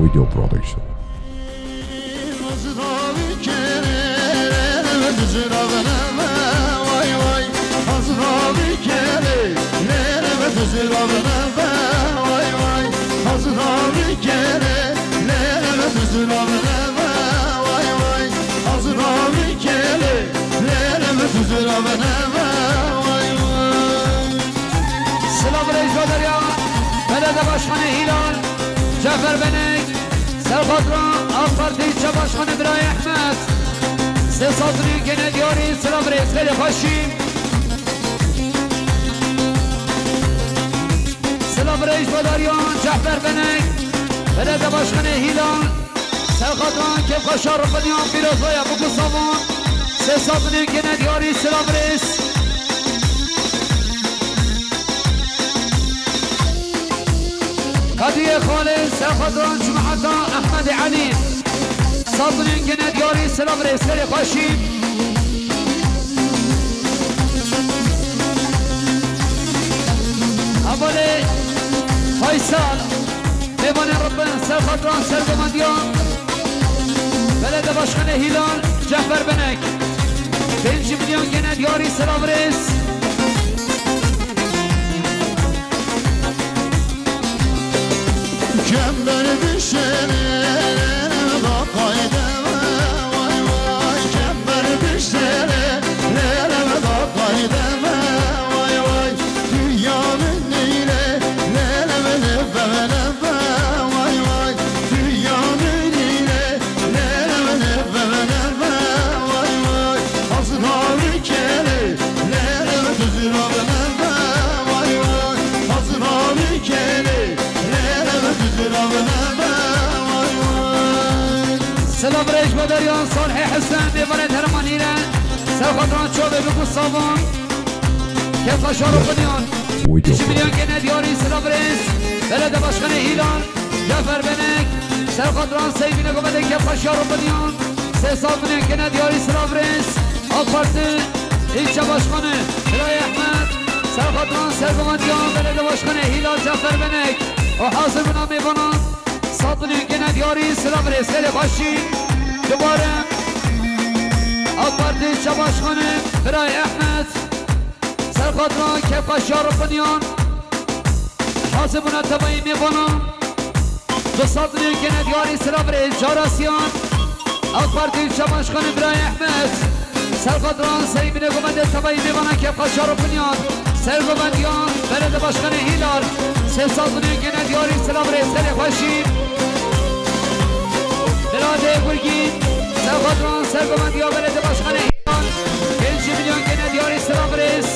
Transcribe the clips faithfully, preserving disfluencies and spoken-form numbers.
Video Production. Silav Rêjbaderya, Belediye Başkanı Hilal, Cafer Benek, Serxatran, AK Parti ilçe başkanı Biray Ehmed. Sê sazini gene diyarî, silav rêz, xêrê xweşî. Silav rêj vedariyan, Cafer Benek, Belediye Başkanı Hilal, Serxatran, kêfxweşa rifiniyan, pîrozbaya bûk û savûn. Sê sazini gene diyarî, silav rêz. Kadiyê Xalid, Serxatran, Cumheta Ehmedê Elî. Sazini gene diyarî, silav rêz, xêrê xweşî. Hevalê Faysal, mêvanê rifin, Serxatran, sergovendiyan. Belediye Başkanı Hilal, Cafer Benek. Pênc milyon gene diyarî, silav rêz. Kember bişêne, da qayde me, vay vay. Kember bişêne, lêle me da qayde me, vay vay. Dünya min nîle, lêle me lebe me lebe, vay vay. Dünya min nîle, lêle me lebe me lebe, vay vay. Hazır abi kele, lêle me tuzura me lebe, vay vay. Hazır abi kele, Silav rêj vedariyan, Salihê Hesen, mêvanê Termanî re, Serxatran, çavê bûk û savûn, kêfxweşa rifiniyan. Pêncî milyon gene diyarî, silav rêz, Belediye Başkanı Hilal, Cafer Benek, Serxatran, Seybîne Gomedê, kêfxweşa rifiniyan. Sê sazini gene diyarî, silav rêz, AK Parti ilçe başkanı Biray Ehmed, Serxatran, sergovendiyan, Belediye Başkanı Hilal, Cafer Benek û hazir bûna mêvanan. Sazini gene diyarî, silav rêz, xêrê xweşî. Dubare AK Parti ilçe başkanı Biray Ehmed, Serxatran, kêfxweşa rifiniyan. Hazir bûna tevayî mêvanan. Du sazini gene diyarî, silav rêz, carasiyan. AK Parti ilçe başkanı Biray Ehmed, Serxatran, Seybîne Gomedê, tevayî mêvanan, kêfxweşa rifiniyan. Sergovendiyan, Belediye Başkanı Hilal. Sê sazini gene diyarî, silav rêz, xêrê xweşî. Biradê Gurgîn, Serxatran, sergovendiyan, Belediye Başkanı Hilal. Pêncî milyon gene diyarî, silav rêz.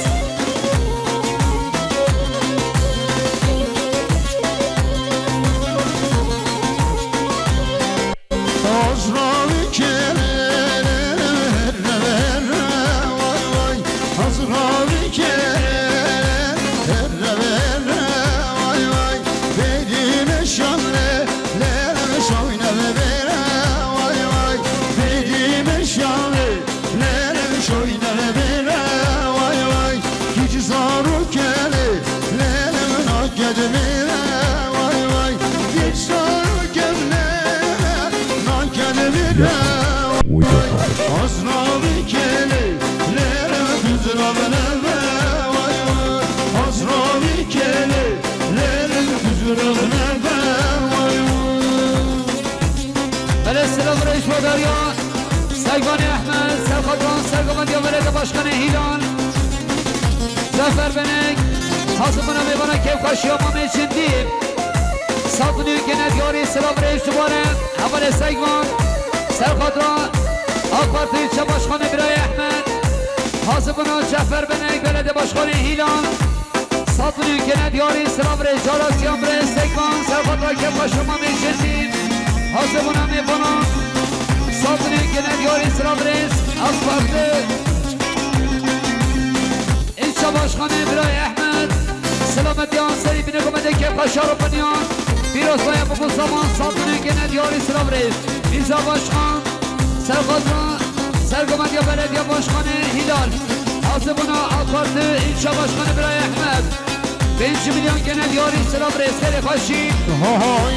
Belê, silav rêj vedariyan, Seyvanê Ehmed, Serxatran, sergovendiya, Belediye Başkanı Hilal, Cafer Benek, hazir bûna mêvana, kêfxweşiya Mamê Cindî. Sazini gene diyarî, silav rêj dubare, hevalê Seyvan, Serxatran, AK Parti ilçe başkanı Biray Ehmed, hazir bûna Cafer Benek, Belediye Başkanı Hilal. Sazini gene diyarî, silav rêj, carasiyan, Biray Seyvan, Serxatran, kêfxweşiya Mamê Cindî. Hazir bûna mêvana. Sazini gene diyarî, silav rêz, AK Parti ilçe başkanı Biray Ehmed. Selametiyan, Seybîne Gomedê, kêfxweşa rifiniyan. Pîrozbaya bûk û savûn. Sazini gene diyarî, silav rêz, Mîrza Başkan, Serxatran, sergovendiya, Belediye Başkanı Hilal. Hazir bûna AK Parti ilçe başkanı Biray Ehmed. Pêncî milyon gene diyarî, silav rêz, xêrê xweşî. Hay!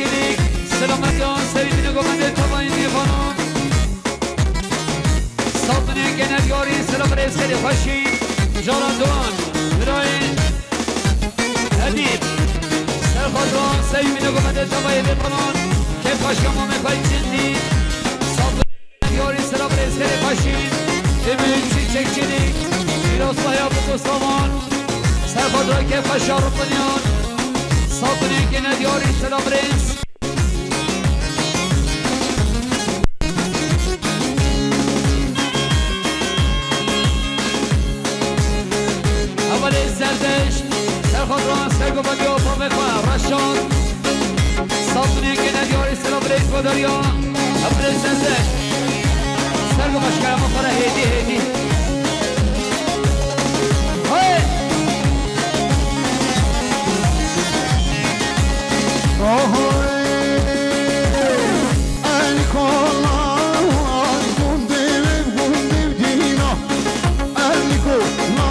Selametiya serî bîne govendê tavayê mêvanan. Sat binê gene diyarî selam rêz xêrê xweşî. Cara duan birayê Edîb. Ser xatira serî bîne govendê tavayê mêvanan. Kêf xweşiya mamê xwe cindî. Sat Diyarî selam rêz xêrê xweşî. Êmîn çîçekçînî. Pîrozbahiya Biko Saman. Serxatira kêf xweşa Rifiniyan. Sat binê gene diyarî selam rêz. Hevalê Zerdeşt. Serxatira sergovendiya bavê xwe Reşat. Sat binê gene diyarî selam rêz godariya. Hevalê Zerdeşt. Sergo başkara ma para hêdî hêdî. Hey! Ohoy! El kola, gundê ve gundê dîna. El kola,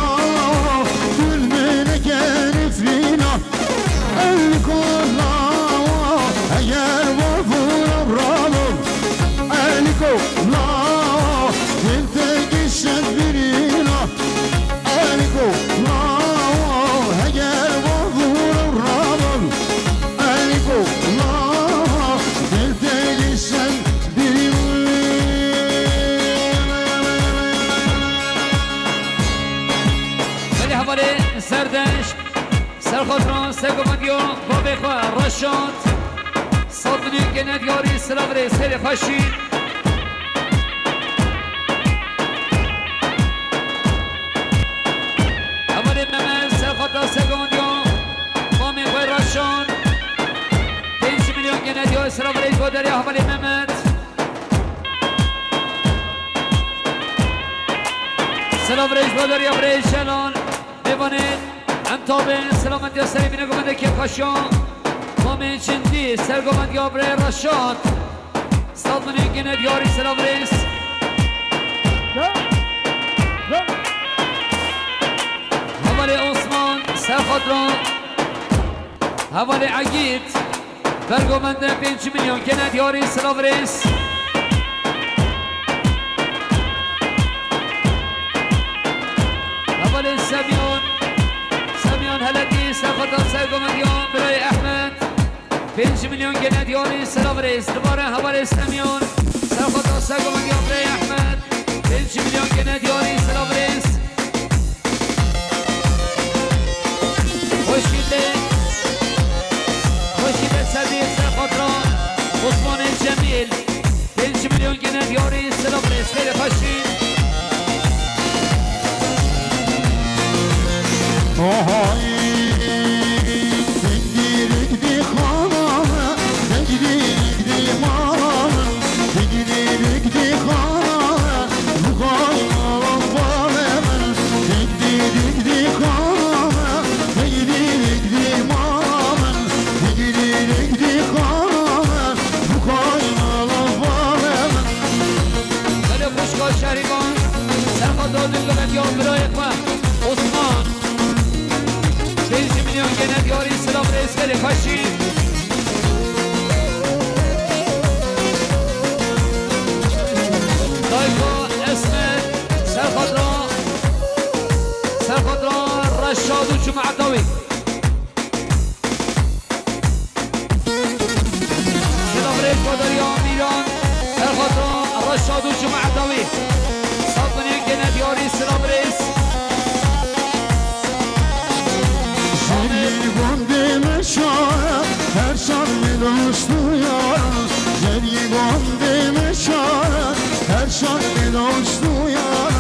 gülmene gerifina. El kola, eger vavura bravo. El kola, dil te gişet birina. El kola, eger vavura bravo. El kola, dil te gişet birina. Belê hevalê Zerdeşt. Serxatira sergovendiya bavê xwe Reşat. Sat binê gene diyarî silav rêz xêrê xweşî. Hevalê Mehmet serxatira sergovendiya mamê xwe Reşat. Pênc milyon gene diyarî silav rêz godariya hevalê Mehmet. Silav rêz godariya birê Celal. Mêvanê Em tabe selametiya serê bîne govendê kêfxweşiya mamê Cindî, sergovendiya birê Reşat. Sat binê gene diyarî silav rêz. Hevalê Osman, serxatira. Hevalê Egîd. Bergovende pênc milyon gene diyarî silav rêz. Hevalê Semyon, Semyon Heletî, serxata sergovendiya birayê Ehmed. Pênc milyon gene diyarî silav rêz. Dubare hevalê Semyon, serxata sergovendiya birayê Ehmed. Pênc milyon gene diyarî silav rêz. Xweşî be, xweşî be serî ser xatira Osmanê Cemîl. Pênc milyon gene diyarî silav rêz xêrê xweşî. Ohay, dengdîrik dî xana, dengdîrik dî mala, dengdîrik dî xana, Buxay mala balê min, dik dik dik dik xana, dik dik dik dik mala min, dik dik dik dik xana, Buxay mala balê min. Belê xwişka Şerîvan, serxata dû guletiya birayê xwe Osman. Pênc milyon gene diyarî silav rêz xêrê xweşî. Dayka Esmer, serxatira, serxatira Reşad û cemaeta wî. Silav rêz godariya Mîran, serxatira Reşad û cemaeta wî. Sat binê gene diyarî silav rêz. Şevî gondê me şare, her şar me dostu yar. Şevî gondê me şare, her şar me dostu yar.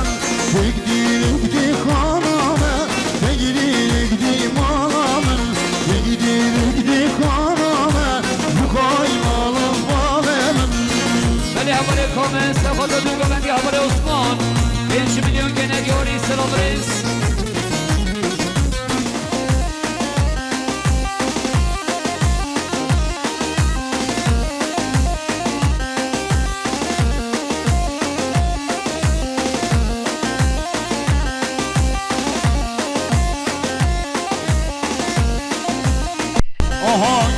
Dik dî dik dî xana me, dik dî dik dî mala min, dik dî dik dî xana me, Buxay mala balê min. Belê hevalê Kamis, serxata dû govendî hevalê Osman. Pênc milyon gene diyarî silav rêz. Ohay,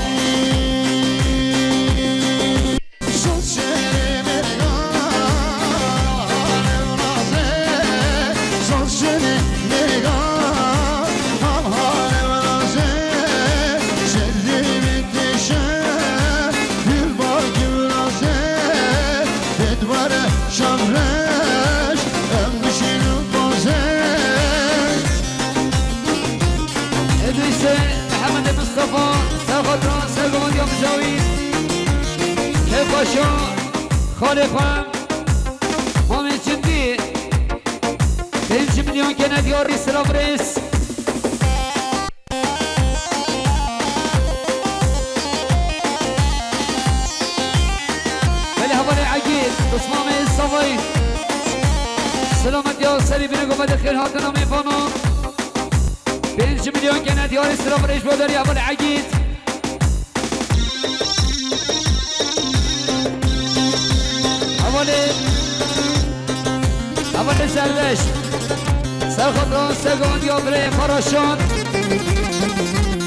Kalê xwe, Mamê Cindî, pênc milyon kene diyarî, silav rêz. Belê hevalê Egîd, Osmanê Savayî. Selamet ya serî, binê gomedê xêr hatina mêvana. Pênc milyon kene diyarî, silav rêz bo derî hevalê Egîd. Hevalê, hevalê Zerdeşt. Serxotan Segondiya birê xwe Reşat.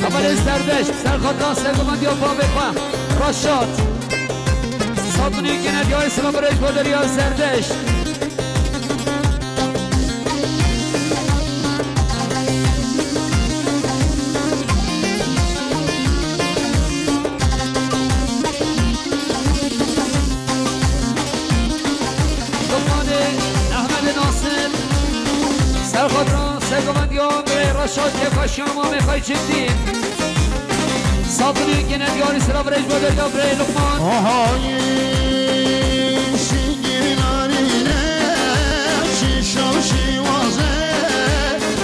Hevalê Zerdeşt. Serxotan Segondiya bavê xwe Reşat. Sed milyon kene diyarî, silav rêz bo derî ya Zerdeşt. Luqmanê Ehmedê Nasir, serxotan Segovendiya birê Reşat, kêfa şama mêxay cidî. Sed milyon kene diyarî, silav rêz bo derî ya birê Luqman. Aha, şingir narîne, şîşo şîwaze,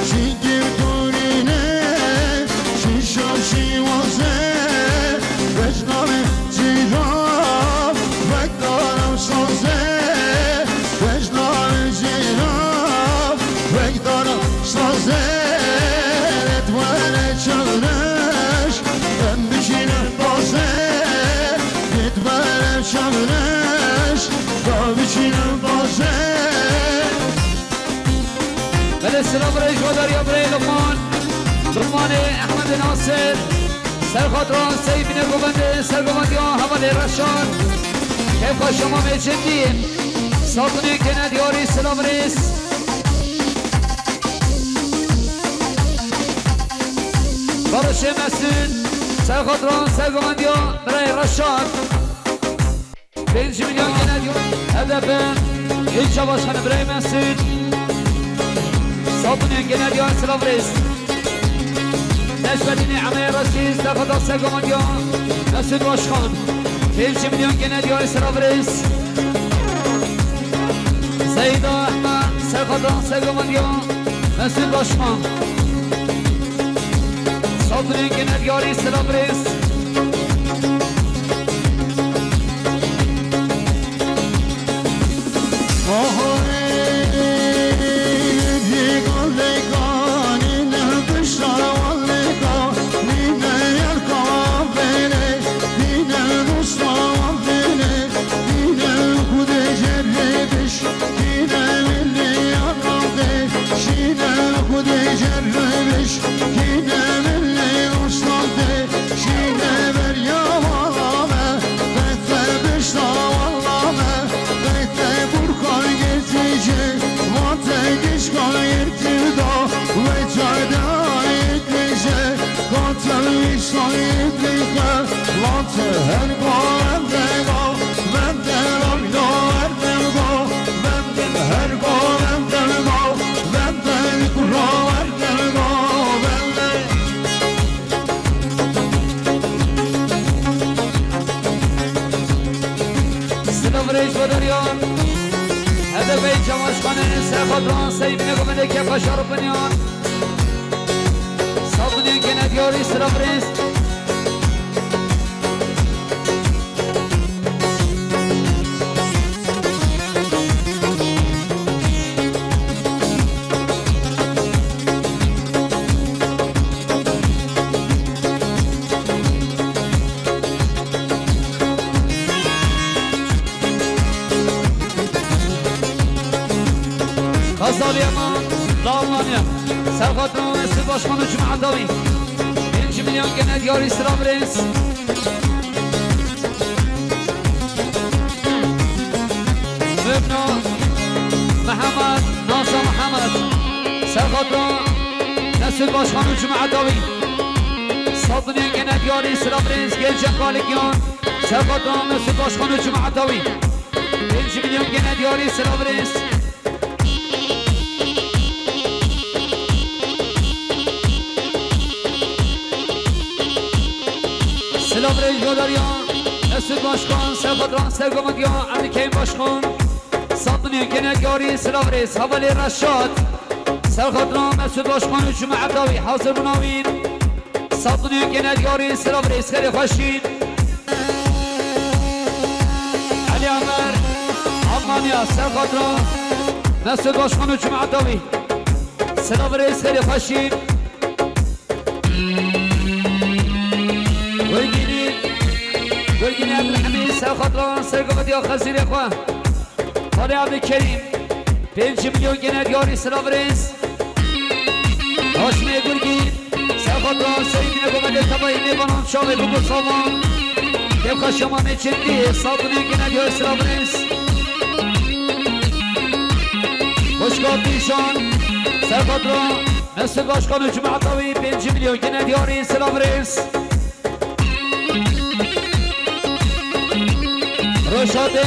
şingir turîne, şîşo şîwaze, vecdane cîran, vekdaram saze, vecdane cîran, vekdaram saze, et were çağırış, em bişîne baze, et were çağırış, da bişîne baze. Belê silav rêz bo derî ya birê Luqman. Luqmanê Ehmedê Nasir. Serxotan Seyî binê govendê, sergovendiya hevalê Reşat. Kêfa şama mêcindî. Sed milyon kene diyarî, silav rêz. Barışê Mesûd. Serxotan sergovendiya birê Reşat. Pênc milyon kene diyarî. H D P. Îlçe Başkanı birê Mesûd. Sed milyon kene diyarî, silav rêz. Neşbedînê Emê Reşîd, serxotan sergovendiya Mesûd Başkan. Pênc milyon kene diyarî, silav rêz. Zeyda Ehmed, serxotan sergovendiya Mesûd Başkan. Sed milyon kene diyarî, silav rêz. Şîne milli anadê, şîne xudê cerrebiş, şîne milli dostadê, şîne berya valame, bete bişta valame, bete burkan girtici, vate gişkan girtida, ve çayda yetlice, katel iştan yetlike, vate her go, vende go, vende go, vende go, vende. Her go benden go, benden kuro benden go, benden. Silav rêz bo deryan. H D P Cemaşxanê serxotan Seyî binê govendê kêfa şar û binyan. Sed milyon kene diyarî, silav rêz. Xezalî Eman, li Almanya. Serxotan Mesûd Başkan û cemaeta wî. Pênc milyon kene diyarî, silav rêz. Mimno Mihemed, Naza Mihemed. Serxotan Mesûd Başkan û cemaeta wî. Sed milyon kene diyarî, silav rêz. Gelce Kalikyan. Serxotan Mesûd Başkan û cemaeta wî. Pênc milyon kene diyarî, silav rêz. Silav rêz bo deryan. Mesut Başkan, Serhat Ran, Sergomat ya, Emre Kerim Başkan. Sağ olun, gene yarın sıra veririz. Havale Reşat. Serhat Ran, Mesut Başkan, Cuma Atavi, hazır buna wî. Sağ olun, gene yarın sıra veririz. Xêrê xweşî. Ali Amer, Almanya, Serhat Ran, Mesut Başkan, Cuma Atavi. Sıra veririz, xêrê xweşî. Gurgînî, Gurgînî Ebdulhemîd, Serhat Ran, Sergomat ya, xezîrê xwe. Xalê Ebdulkerîm, pênc milyon gene diyarî, silav rêz. Haşmê Gurgîn, Serhat Ran, Serî Mine Gomedê, tevayî mêvanan, çavê bigo savan. Kêfxweşiya mamê çendî, sağ olun, gene diyarî, silav rêz. Hoşka Dîşan, Serhat Ran, Mesut Başkan û cemaeta wî, pênc milyon gene diyarî, silav rêz. Rojhadê,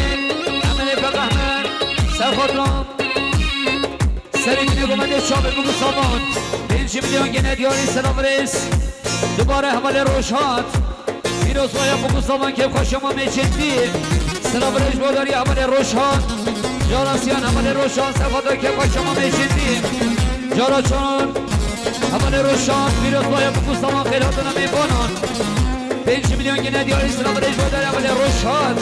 Emre Pekahmer, Serhat Ran, Serî Mine Gomedê, çavê bigo savan. Pênc milyon gene diyarî, silav rêz. Dubare hevalê Rojhat. Pîroz baya bigo savan, kêfxweşiya mamê çendî. Silav rêz bo darî hevalê Rojhat. Cara siyan hevalê Rojhat, Serhat Ran, kêfxweşiya mamê çendî. Cara çar hevalê Rojhat, pîroz baya bigo savan, xêr hatina mêvanan. Pênc milyon gene diyarî, silav rêz bo darî hevalê Rojhat.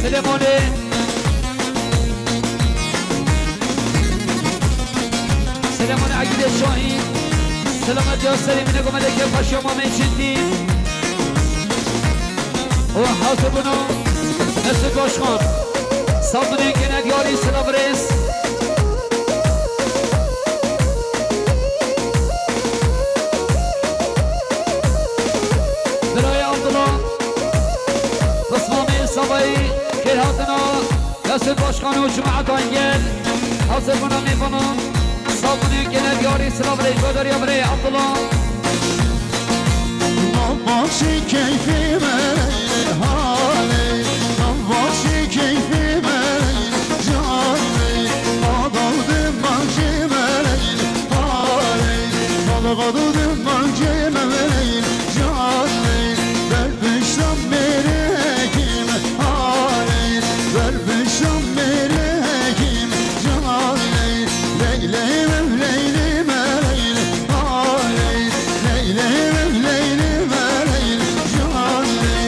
Silêmanê. Selaman Egîdê Şahîn. Selamet ya Serî Mine Gomedê, kêfxweşiya mamê çendî. Û hazir bûno Mesut Başkan. Sağ olun, gene diyarî, silav rêz. Birayê Abdullah. Pismamê Savayî, xêr hatina. Mesut Başkan û cemaeta gel. Hazir bûna mêvanan. Sağ olun, gene diyarî, silav rêz bo darî birayê Abdullah. Navbaşî keyfê me halê, navbaşî keyfê me canê, adal de mancê me halê, balgadu de mancê me canê, ber pişta mêrê kim halê, ber pişta mêrê kim canê, ley ley me, ley ley me, ley ley, halê, ley ley me, ley ley me, ley canê.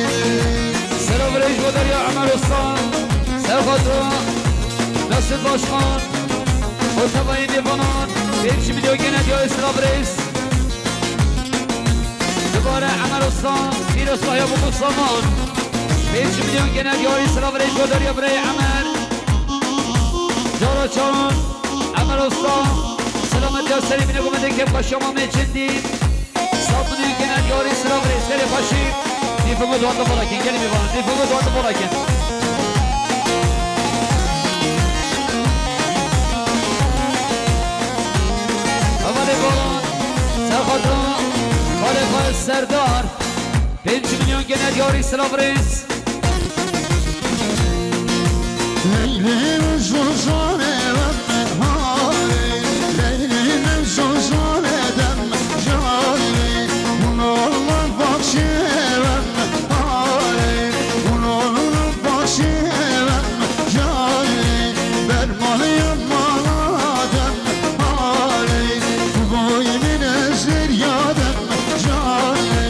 Selav rêz bo darî Emer Usta, Serhat Ran, Mesut Başkan, û tevayî mêvanan, pênc milyon gene diyarî, silav rêz. Dubare Emer Usta, pîroz baya bigo savan. Pênc milyon gene diyarî, silav rêz bo darî birayê Emer. Cara çar, Emer Usta. Selamet ya Serî Mine Gomedê, kêfxweşiya mamê çendî. Sağ olun, gene diyarî, silav rêz, xêrê xweşî. Dîfingo duwazdeh balakin, gelî mêvanan, dîfingo duwazdeh balakin. Hevalê Baran, Serhat Ran, Xalê Xalê Serdar. Pênc milyon gene diyarî, silav rêz. Leylim jojane dem halê, leylim jojane dem canê, hûn olma baxşê dem halê, hûn olma baxşê dem canê, bermalê mala dem halê, tu boy min ez derya dem canê,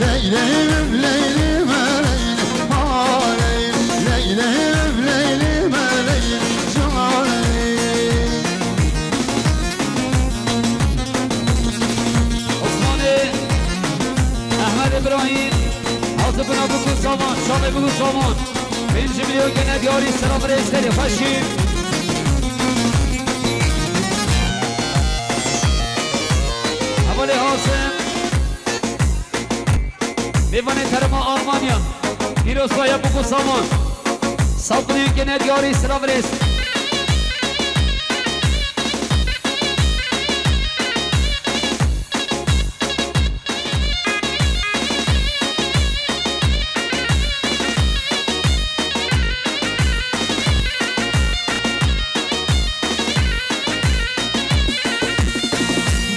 leylim, leylim, leylim, halê, leylim, leylim, leylim, canê. Osmanê, Ehmed Îbrahîm, hazir bûna bigo savan, çavê bigo savan. Pênc milyon gene diyarî, silav rêz, xêrê xweşî. Hevalê Hasim. Mêvanê terema Almanya. Pîroz baya bigo savan. Saldırı gene diyarî silav rêz.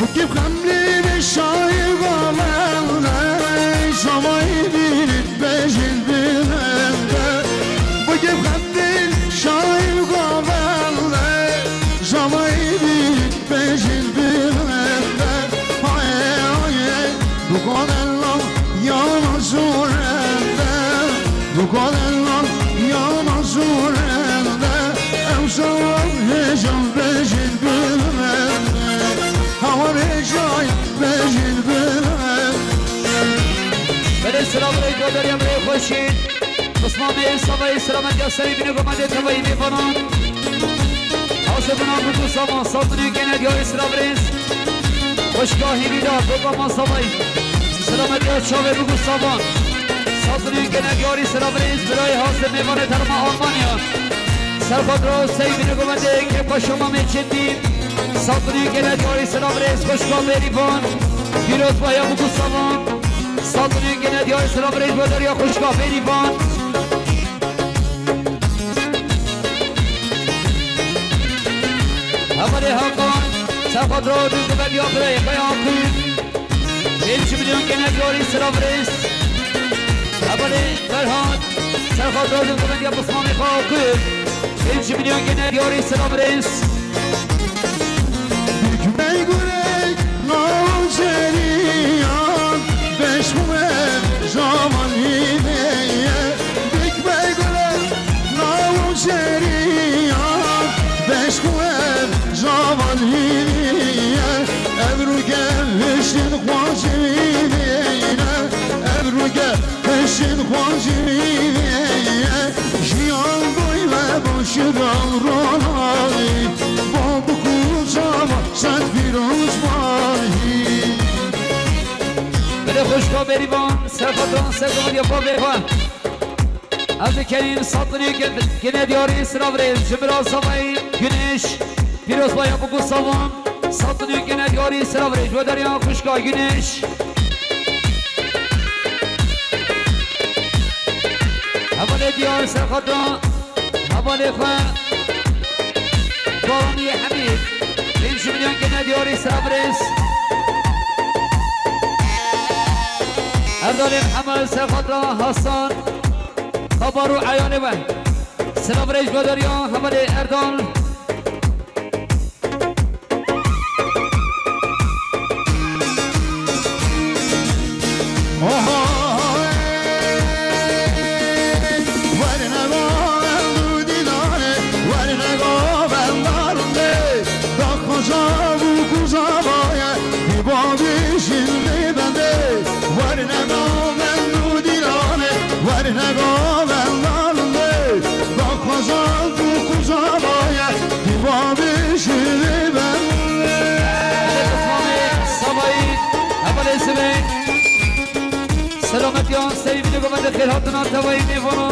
Bu kif xemlî ve şayî gavende, şamayî bînî bejin bilende. Bu kif xemlî şayî gavende, şamayî bînî bejin bilende. Haye, haye, bu kadar lan yana zorende. Bu kadar lan yana zorende. Ew şawan hêjan bejin bilende. Hawa bêjay bejin bilende. Belê, selam aleykum, derya birê xweşî. Osman Bey, Savayî, selametiya serî bîne, gomadê tevayî mêvanan. Hazir bûna Bûk û Savan, Saldinî gene diyarî silav rêz. Xweşka Hêvîda, Bûk û Savan Savayî. Selametiya çavê Bûk û Savan. Saldinî gene diyarî silav rêz, birayê hazir mêvanê terma Almanya. Serxatro Seyî bîne, gomadê Kêpa Şamamê Çetî. Saldinî gene diyarî silav rêz, xweşka Bêrîvan. Pîrozbahiya Bûk û Savan. Saldinî gene diyarî silav rêz, bo derya xweşka Bêrîvan. Hevalê Hakan, Serxatro Dû, gomadê ya birayê Kaya Akû. Pênc milyon gene diyarî silav rêz. Hevalê Ferhat, Serxatro Dû, gomadê ya Bismamê Kaya Akû. Pênc milyon gene diyarî silav rêz. Bikmey gurey navceriyan, beşxume jaman hîveye. Bikmey gurey navceriyan, beşxume jaman hîveye. Ev rûke hiştin xwacî vîneyne, ev rûke Peşin xwacî ye, jiyan boy ve boşiran ronayî, bo bikuca ve sed pîroz bayî. Belê xweşka Bêrîvan, Serxatran, Serxatran ya bavê xwe. Ez dikerîm Saldinî gene diyarî silav rêz, ji bira Savayî Güneş, pîrozbaya Bûk û Savan, Saldinî gene diyarî silav rêz, ji bo derya xweşka Güneş. Hevalê diyar Serxatran, hevalê xwe Baranî Hemîd, pênc milyon gene diyarî silav rêz. Erdalê Mihemed, Serxatran Hasan, Xabar û eyalê we. Silav rêz bo derya hevalê Erdal. Oho, hey! Werne govend û dîlane, werne govend darinde, daxwaza bû kuza baye, dî babî jin bê bende, werne govend û dîlane, werne govend darinde, daxwaza bû kuza baye, dî babî jin bê bende. Belê Osmanê Savayî, hevalê Sibê. Selametiya serî bîne, govende xêr hatina tevayî mêvana.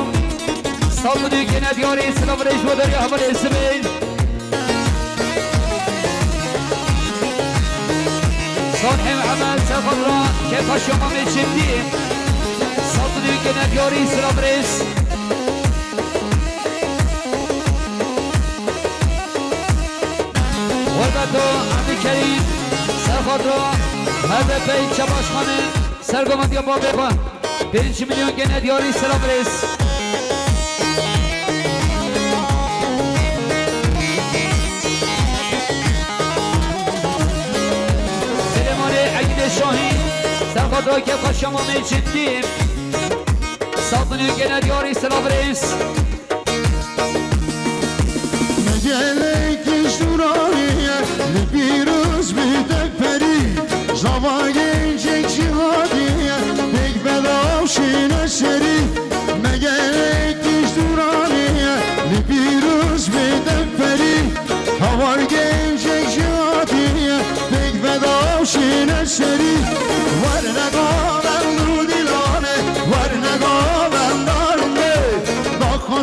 Saldinî gene diyarî silav rêz bo derya hevalê Sibê. Son hem hemen Serxatran, Kêpa Şamamê Çetî. Saldinî gene diyarî silav rêz. Xurbeto Ebdulkerîm, Serxatran, H D P Çebaşxanê, sergovendiya bavê xwe. Pênc milyon gene diyarî silav rêz. Silêmanê Egîdê Şahî, Serxatran, Kêpa Şamamê Çetî. Saldinî gene diyarî silav rêz. Me gelek ji dûranê ye, li pîroz bî te perî. Zava gencek jî hatiye, pêk bedaw şîne serî. Me gelek ji dûranê ye, li pîroz bî te perî. Havar gencek jî hatiye, pêk bedaw şîne serî. Werne govend û dîlane, werne govend darinde. Daxwaza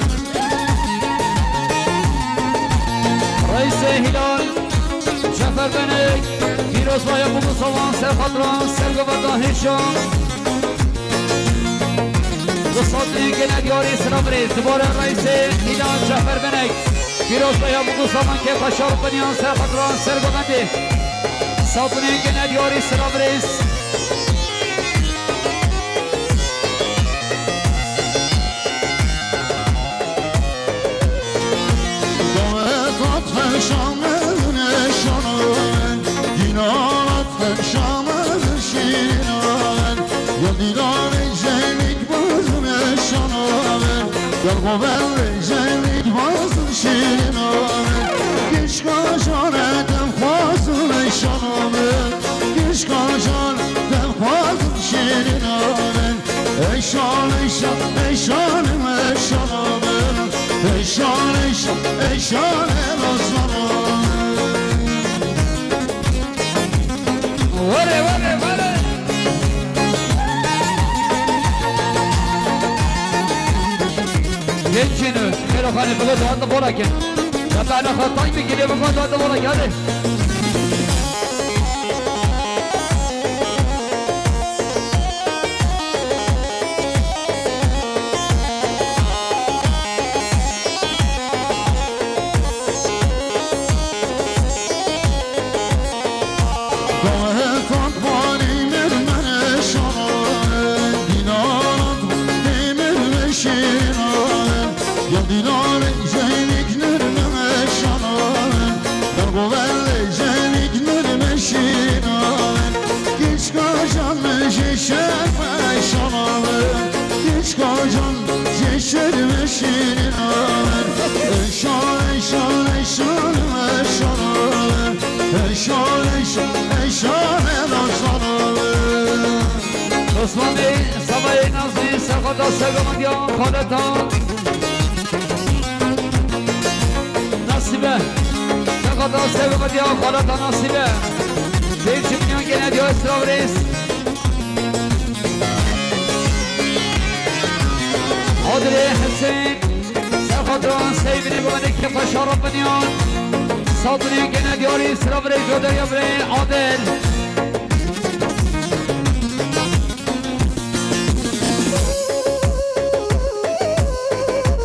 Reîsê Hîlal, Cefer Benek, pîrozbaya Bûgûsavan, ser xatira, ser govenda hêja. Di satinên gene diyarî silav rêz, dibare reîsê Hîlal Cefer Benek, pîrozbaya Bûgûsavan, kêfa şar biniyan, ser xatira, ser govendê. Satinên gene diyarî silav rêz. Davetat hemşa me, neşana me, dînarat hemşa me, şîrîna me, ya dînarê cenîk bazim, neşana me, ya govendê cenîk bazim, şîrîna me, gişka jane dem xwazim, neşana me, gişka jane dem xwazim, şîrîna me. Eyşan, eyşan, eyşan, eyşan, eyşan, eyşan, eyşan, eyşan, eyşan. Were, were, were. Gençino, Xêroxanê, bigo dua di bola kin. Ya ben xatay bir gidiyor, bigo dua di bola geldi. Şermişin amen. Eşan, eşan, eşan, eşan amen. Eşan, eşan, eşan, eşan amen. Osman Bey, Savayê Nazî, Serxota Sergomendiya, Xaleta Nasibe. Serxota Sergomendiya, Xaleta Nasibe. Pênc milyon gene diyor Esra Reis. Adilê Hüseyin, Serxota Seyvini bu ne kefa şarap biniyon. Sadri gene diyor Esra Reis, Joderiya Reis, Adil.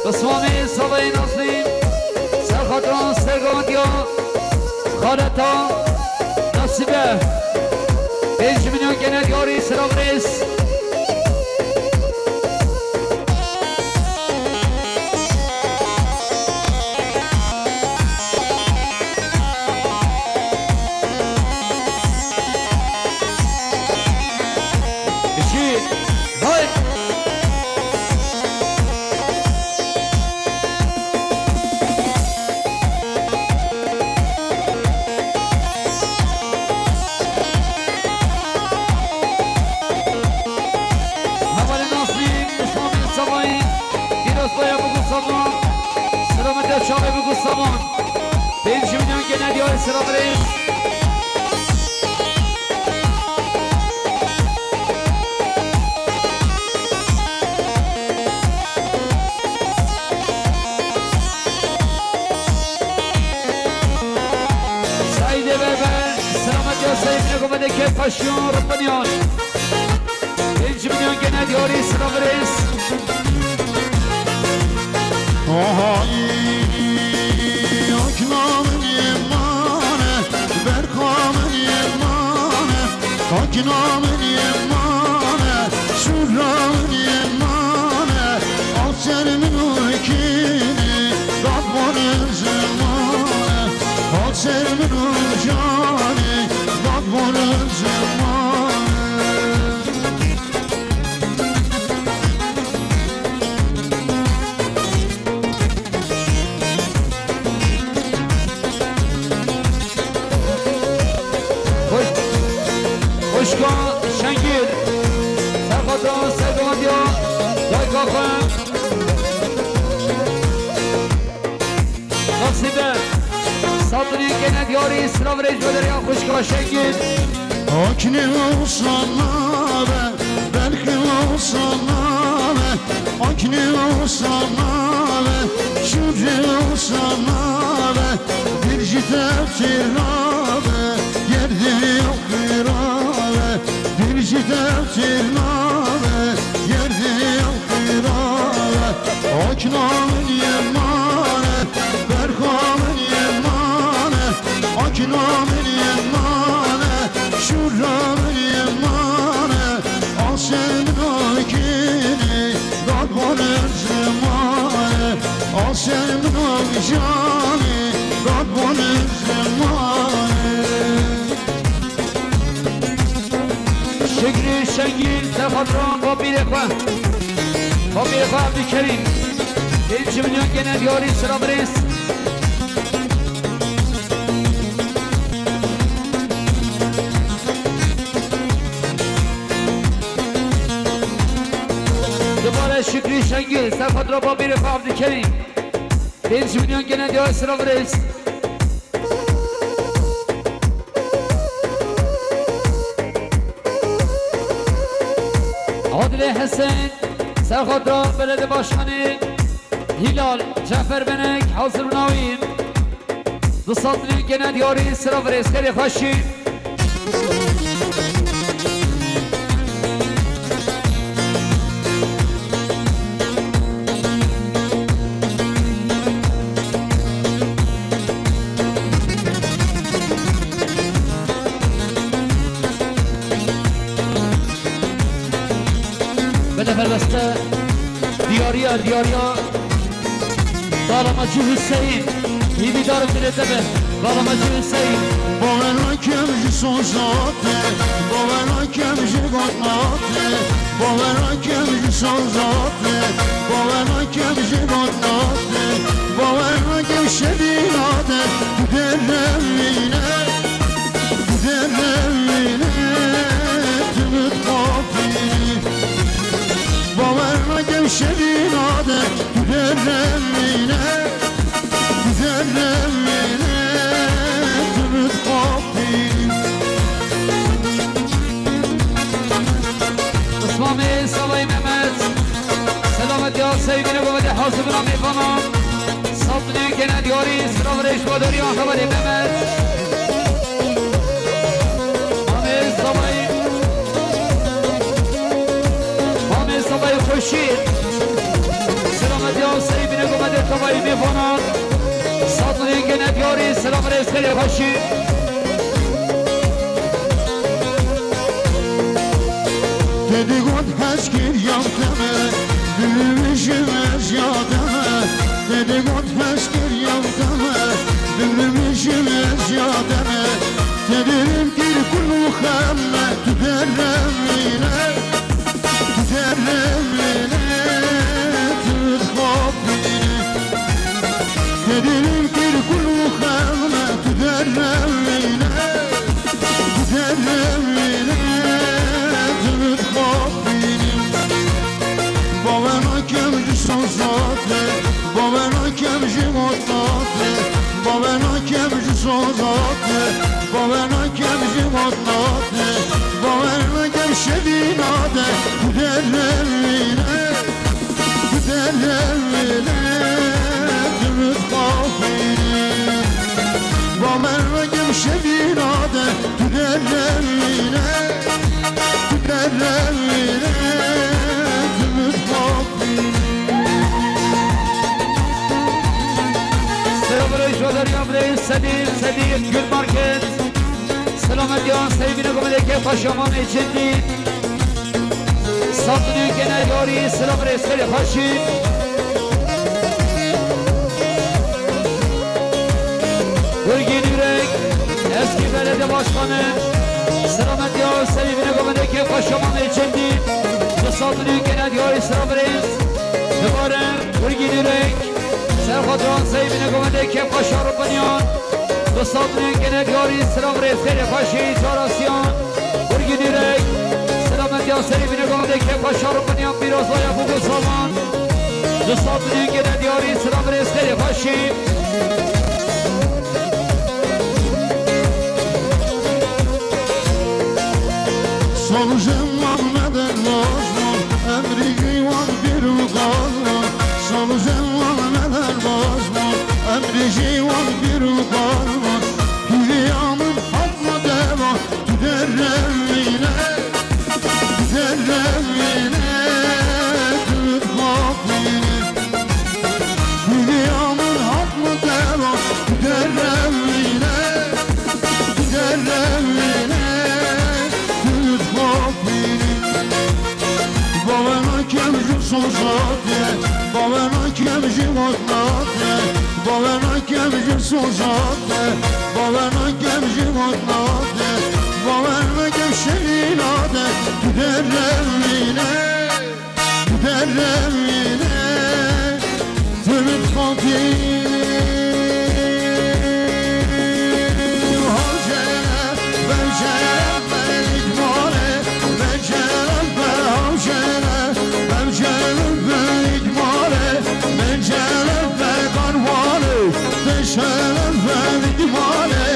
Bismamê Savayê Nazî, Serxota Sergomendiya, Xaleta Nasibe. Pênc milyon gene diyor Esra Reis. Şî, hay. Hevalê Nasrî, Îslamê Savayî, Pîrozbaya bigu saman, selametê çavê bigu saman. Pênc milyon gene diyarê Selam Reis. Seîdê Berber, selamet ya Seîd Negomedê ke paşiyon rıpınyon. Pênc milyon gene diyarî Selam Reis. Aha, akna min yemane, berka min yemane, akna min yemane, şura min yemane, aser min û kînî, dadvan zemane, aser min û canî, dadvan zemane. Xweş-, xweşka Şengîl, serxweta sergovendiya dayika xwe. Nasîbe, Sabrî gene diyarî, silav rêj vederiya xweşka Şengîl. Aknê wisa nabe, belkî wisa nabe, aknê wisa nabe, şûrê wisa nabe, dil jî tevtî nabe, yerdê xirabe, dil jî tevtî nabe, yerdê xirabe. Akna min yemane, berka min yemane, akna min yemane, şûra min yemane, asê min akînî, dadvan zemane, asê min akînî, dadvan zemane. Şükrü Şengîl, te xatira bapîrê xwe. Bapîrê xwe Evdîkerîm. Pênc milyon gene diyarî, silav rêz. Dubare Şükrü Şengîl, te xatira bapîrê xwe Evdîkerîm. Pênc milyon gene diyarî, silav rêz. Adilê Hesen, serxweta belediye başkanı Hilal Cafer Benek, hazır navîn. Du sed milyon gene diyarî, silav rêz, xêrê xweşî. Bide helbeste diyariya, diyariya Dalamacı Hüseyin. Hîvîdar im dilê te be. Bala me Cîl Seyîd. Bavê nakem ji sozate, bavê nakem ji gotmate, bavê nakem ji sozate, bavê nakem ji gotmate, bavê nakem şevînate, tu deremîne, tu deremîne, tu min dixapînî. Bavê nakem şevînate, tu deremîne. Zerrewîne tu min dixapî. Islamê Salayî Mehmet. Selametiya seyvîne bavê hazir bina mêvanan. Saldinê gene diyarî, silav rêş badariya hevalê Mehmet. Mamê Salayî. Mamê Salayî xweşî. Selametiya seyvîne bavê tevayî mêvanan. Saldinê gene diyarî, silav rêş xêrê xweşî. Te digot hej kiriyam te me, bimrim ji me jiyade me. Te digot hej kiriyam te me, bimrim ji me jiyade me. Te dirim kir kul û xem me, tu deremîne, tu deremîne, tu dixapînî. Te dirim kir kul û xem me, tu deremîne. Derewîne tu min dixapînî. Bavê nakem ji sozate, bavê nakem ji gotmate, bavê nakem ji sozate, bavê nakem ji gotmate, bavê nakem şevînate, tu derewîne. Derewîne tu min dixapînî. Bavê nakem şevînate, tu derewîne, tu derewîne tu min dixapînî. Selam rêş badariya birê Sedî, Sedî Gül Market. Selametiya seyvîne gomedê kêfa şamanê çendî. Saldinê gene diyarî, silav rêz xêrê xweşî. Gurgîn Yürek, eski belediye başkanı. Selametiya seyvîne gomedê kêfa şamanê çendî. Saldinê gene diyarî, silav rêz. Dibare Gurgîn Yürek. Serxwedran seyvîne gomedê kêfa şar û binyan. Saldinê gene diyarî, silav rêz xêrê xweşî, carasiyan. Gurgîn Yürek, selametiya serî bîne gomedê kêfa şar û binyan pîroz laya bû salan. Saldinê gene diyarî, silav rêz xêrê xweşî. Sal û zeman me derbas bûn, emrî jî wan pîr û qal bûn. Sal û zeman me derbas bûn, emrî jî wan pîr û qal bûn. Hîviya min hat me deva, tu derewîne, tu derewîne, tu dixapînî. Hîviya min hat min deva, tu derewîne, tu derewîne, tu dixapînî. Bavê nakem ji sozate, bavê nakem ji gotmate, bavê nakem ji sozate, bavê nakem ji gotmate, bavê nakem şevînate, tu derewîne. Derewîne, tu min dixapînî. Hawşere, bevşere, benik male, beşere, be hawşere, bevşere, benik male, beşere, be karvale, beşere, benik male,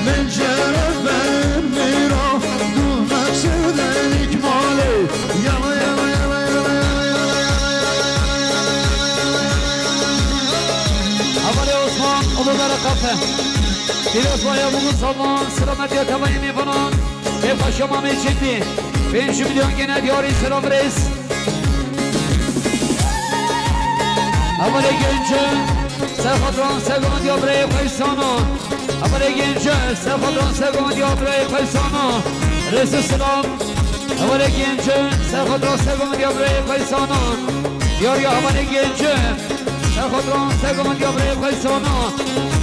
beşere, be mira, du mevsere, benik male. Yala, yala, yala, yala, yala, yala, yala, yala, yala, yala, yala, yala, yala, yala. Hevalê Osman, Uludere Kafe. Pîroz laya bû salan, selametiya tevayê mêvanan. Kêfa şamanê çendî. Pênc milyon gene diyarî, silav rêz. Hevalê Genco, serxwedran sergovendiya birayê xwe îsana. Hevalê Genco, serxwedran sergovendiya birayê xwe îsana. Rêz û silav. Hevalê Genco, serxwedran sergovendiya birayê xwe îsana. Diyariya hevalê Genco, serxwedran sergovendiya birayê xwe îsana.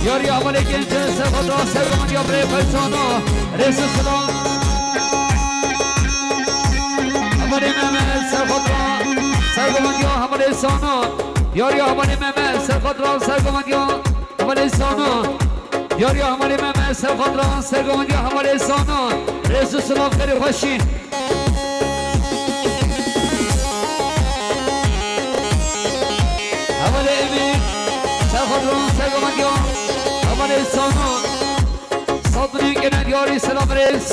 Yariya hevalê Genco, serxwedran, sergomandiya birê Feyzana. Rêz û silav. Hevalê Mehmet, serxwedran, sergomandiya hevalê Sana. Yariya hevalê Mehmet, serxwedran, sergomandiya hevalê Sana. Yariya hevalê Mehmet, serxwedran, sergomandiya hevalê Sana. Rêz û silav, xêr û xweşî. Hevalê Emîn, serxwedran, sergomandiya hevalê Sana. Sed milyon kene diyarî, silav, rêz.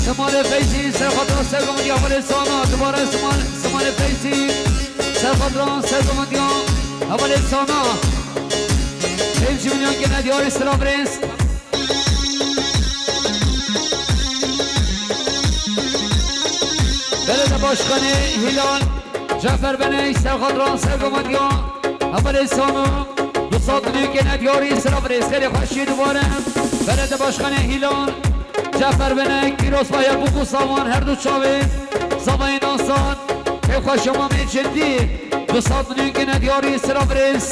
Simanê Feyzî, serxwedran, sergomandiya hevalê Sana. Dubare Siman-, Simanê Feyzî, serxwedran, sergomandiya hevalê Sana. Pênc milyon kene diyarî, silav, rêz. Belediye Başkanı Hilal Cafer Beney, serxwedran, sergomandiya hevalê Sana. Du sed milyon kene diyarî, silav, rêz, xêr û xweşî dubare. Belediye Başkanı Hilal Cafer Beney, pîroz baye bûk û savan, her du çavê zavayê Nasan. Kêfxweşiya mamê Cindî, du sed milyon kene diyarî, silav, rêz.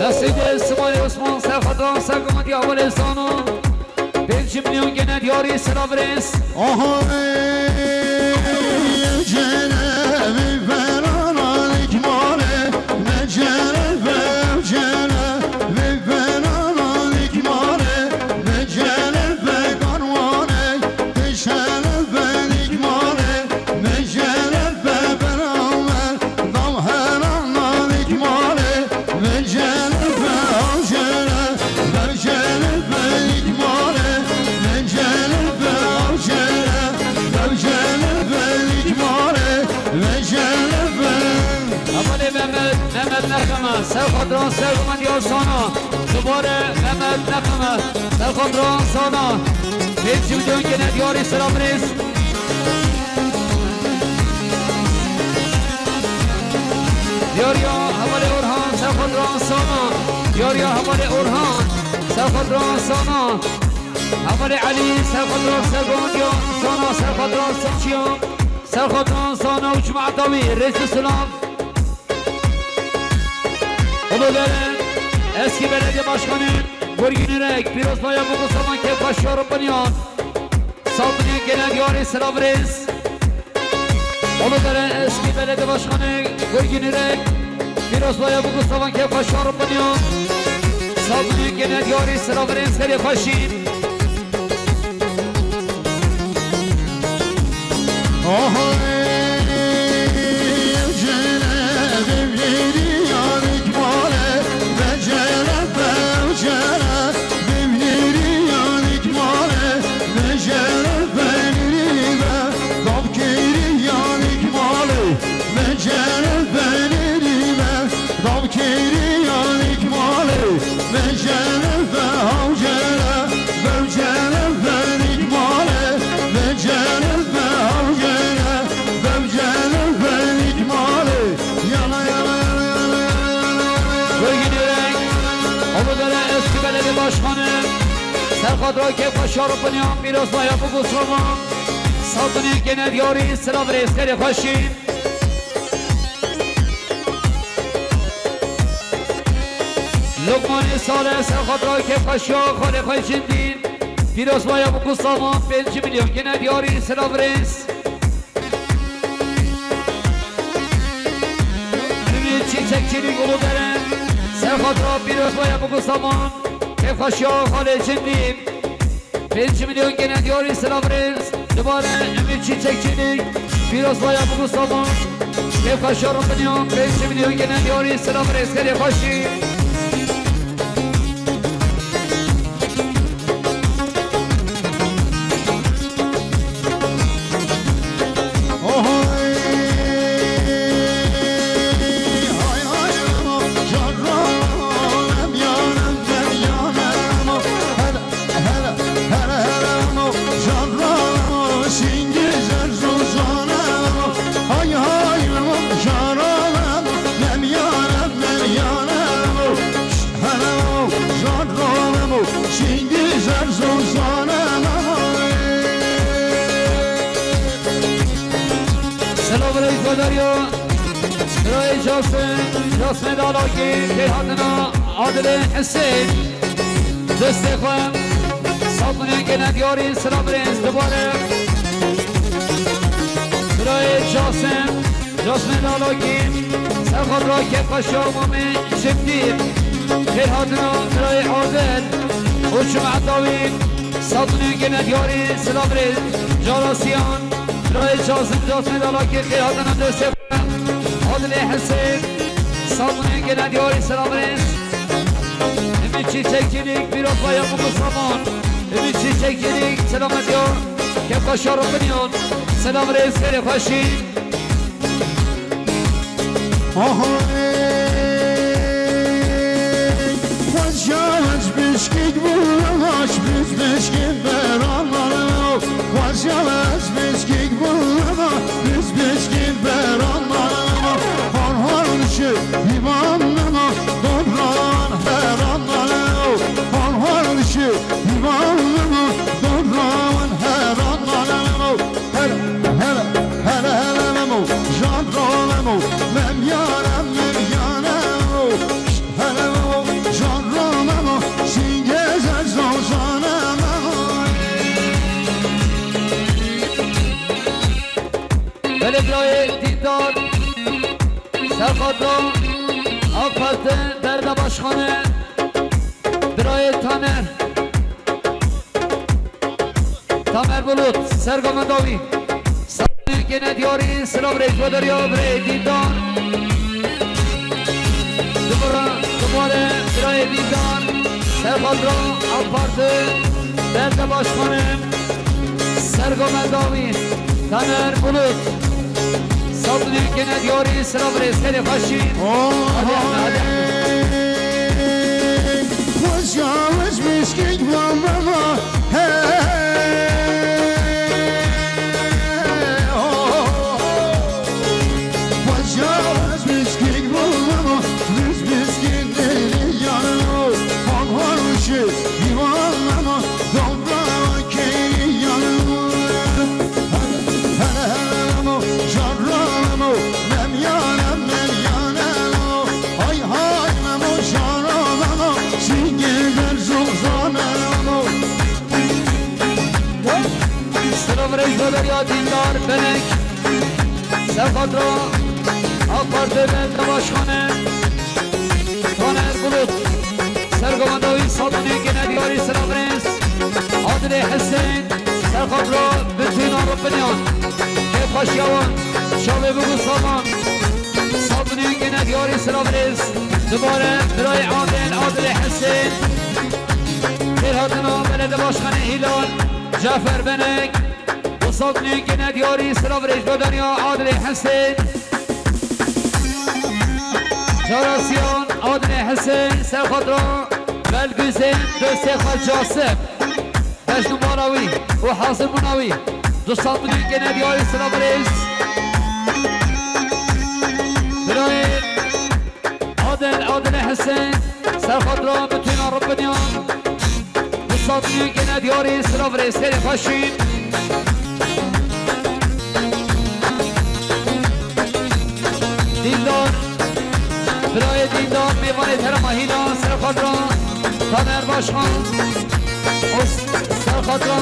Nesîdê Simanê Osman, serxwedran, sergomandiya hevalê Sana. Pênc milyon kene diyarî, silav, rêz. Aha, ey, cene, vê verana lik male, me cene, ve cene, vê verana lik male, me cene, ve kanwane, te cene, ve lik male, me cene, ve berame, dam herana lik male, me cene, ve avcene, ve cene, ve lik male, me cene, ve avcene, ve cene, ve lik male, me cene, ve. Hevalê Mehmet, Mehmet Nexeme, serxwedran, sergomandiya Sana. Dubare Mehmet Nexeme, serxwedran, Sana. Pênc milyon kene diyarî, silav, rêz. Yariya hevalê Orhan, serxwedran, Sana. Yariya hevalê Orhan, serxwedran, Sana. Hevalê Elî, serxwedran, sergomandiya Sana, serxwedran, Saçiya, serxwedran, Sana û cemaeta wî, rêz û silav. Uludere, eski belediye başkanı Gurgin Ürek, pîroz baye bûk û savan, kêfxweşiya rûpiniyan. Sed milyon kene diyarî, silav, rêz. Uludere eski belediye başkanı Gurgin Ürek, pîroz baye bûk û savan, kêfxweşiya rûpiniyan. Sed milyon kene diyarî, silav, rêz, xêr û xweşî. Oho, ey, cere, bimniri yanik male, ve cere, ve cere, bimniri yanik male, ve cere, ve niri ve, babkiri yanik male, ve cere, ve niri ve, babkiri yanik male, ve cere, ve havcere, ve cere, ve nik male, ve cere, ve havcere, ve cere, ve nik male. Yana, yana, yana, yana, yana, yana, yana, yana. Bölge Direk, Uludere eski belediye başkanı, Serhat Rakep Başarı Bunyan, biraz daha yapı kusurma. Satın ilk gene diyarı, silav rêz, xêr û xweşî. Lokmanê Salih, Serhat Rakep Başarı, xalê xwe cindî. Pîroz baye bûk û savan, pênc milyon gene diyarî, silav rêz. Ümit Çiçekçilik Uludere, Serhat Rakep, pîroz baye bûk û savan, kêfxweşiya xalê cindî. Pênc milyon gene diyarî, silav rêz. Dubare Ümit Çiçekçilik, pîroz baye bûk û savan, kêfxweşiya rûpiniyan, pênc milyon gene diyarî, silav rêz, xêr û xweşî. Silav rêz vedariya. Birayê Casim, Casimê Dalakî, kêhatina Adilê Hesên. Destê xwe, sabunê gene diyarî, silav rêz dubare. Birayê Casim, Casimê Dalakî, serxatra kêfxweşiya mamê Cemdîr. Kêhatina birayê Adil û cemaeta wî, sabunê gene diyarî, silav rêz, carasiyan. Birayê Casim, Casimê Dalakî, kêhatina destê xwe. Adilê Hesên, sabunê gene diyarî, silav rêz. Ümit Çiçekçilik, Bîrotbaya Mustaman. Ümit Çiçekçilik, selamet ya. Kêfxweşiya Rubiniyan, silav rêz, xêrê xweşî. Aha, ey, xwezya ez bişkîk bû, ez biz bişkîn beran nalem. Xwezya ez bişkîk bû, ez biz bişkîn beran nalem. Har har dişi, îman nema, dobran heran nalem. Har har dişi, îman nema, dobran heran nalem. Hele, hele, hele, hele, Memo, jan ro, Memo, Mem yare, Mem yare, Memo. Hele, Memo, jan ro, Memo, singeze zozane, Memo. Belediye Dîdar, Serxatra, AK Parti, Derda Başkanı, Birayê Taner. Tamer Bulut, sergo me dawî. Sabunê gene diyarî, silav rêz vedariya birê Dîndar. Dubara, dubare birayê Dîndar. Serxatra, AK Parti, Derda Başkanı. Sergo me dawî. Tamer Bulut. Sabunê gene diyarî, silav rêz, xêrê xweşî. Oh, hadi, hadi, hadi. Xwezya ez mişkîk bûm, mema, hey, oh. Xwezya ez mişkîk bûm, mema, biz mişkîn dêrî yano. Hon hon wişî, dîwan mema, dobra kêrî yano. Hele hele memo, jara memo, memyane memyane memo. Hay hay memo, jara memo, singê der zozane memo. Selam reis Bederiya Dindar Benek. Serxatra AK Parti Belediye Başkanı Taner Bulut. Sergovendawî Salonê gene diyarî selam reis Adilê Hesen. Serxatra bütün Arap binyan. Kêfxweşiya wan çavê bigo salan. Salonê gene diyarî selam reis. Dubare birayê Adil, Adilê Hesen. Xêrhatina Belediye Başkanı Hilal Cafer Benek. Salonê gene diyarî selam reis Bederiya Adilê Hesen. Carasiyan Adilê Hesen, Serxatra Belgüzên, dostê xwe Casim. Beş numara wî û hazir bûna wî. Du sal bidî gene diyarî silav reis. Birayê Adil, Adilê Hesen, Serxatra bütün Arap binyan. Du sal bidî gene diyarî silav reis. Xêrê xweşî. Dîndar, birayê Dîndar, mêvanê Terema Hîna, Serxatra Taner Başkan, Serxatra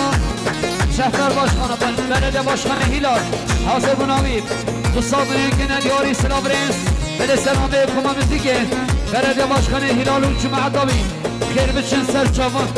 Şehber Başkanı, Belediye Başkanı Hilal, hazir bûna wî, du sal bû gene diyarî silav reis, belê selamê koma mizîkê, Belediye Başkanı Hilal û cemaeta wî, xêr biçin ser çavan.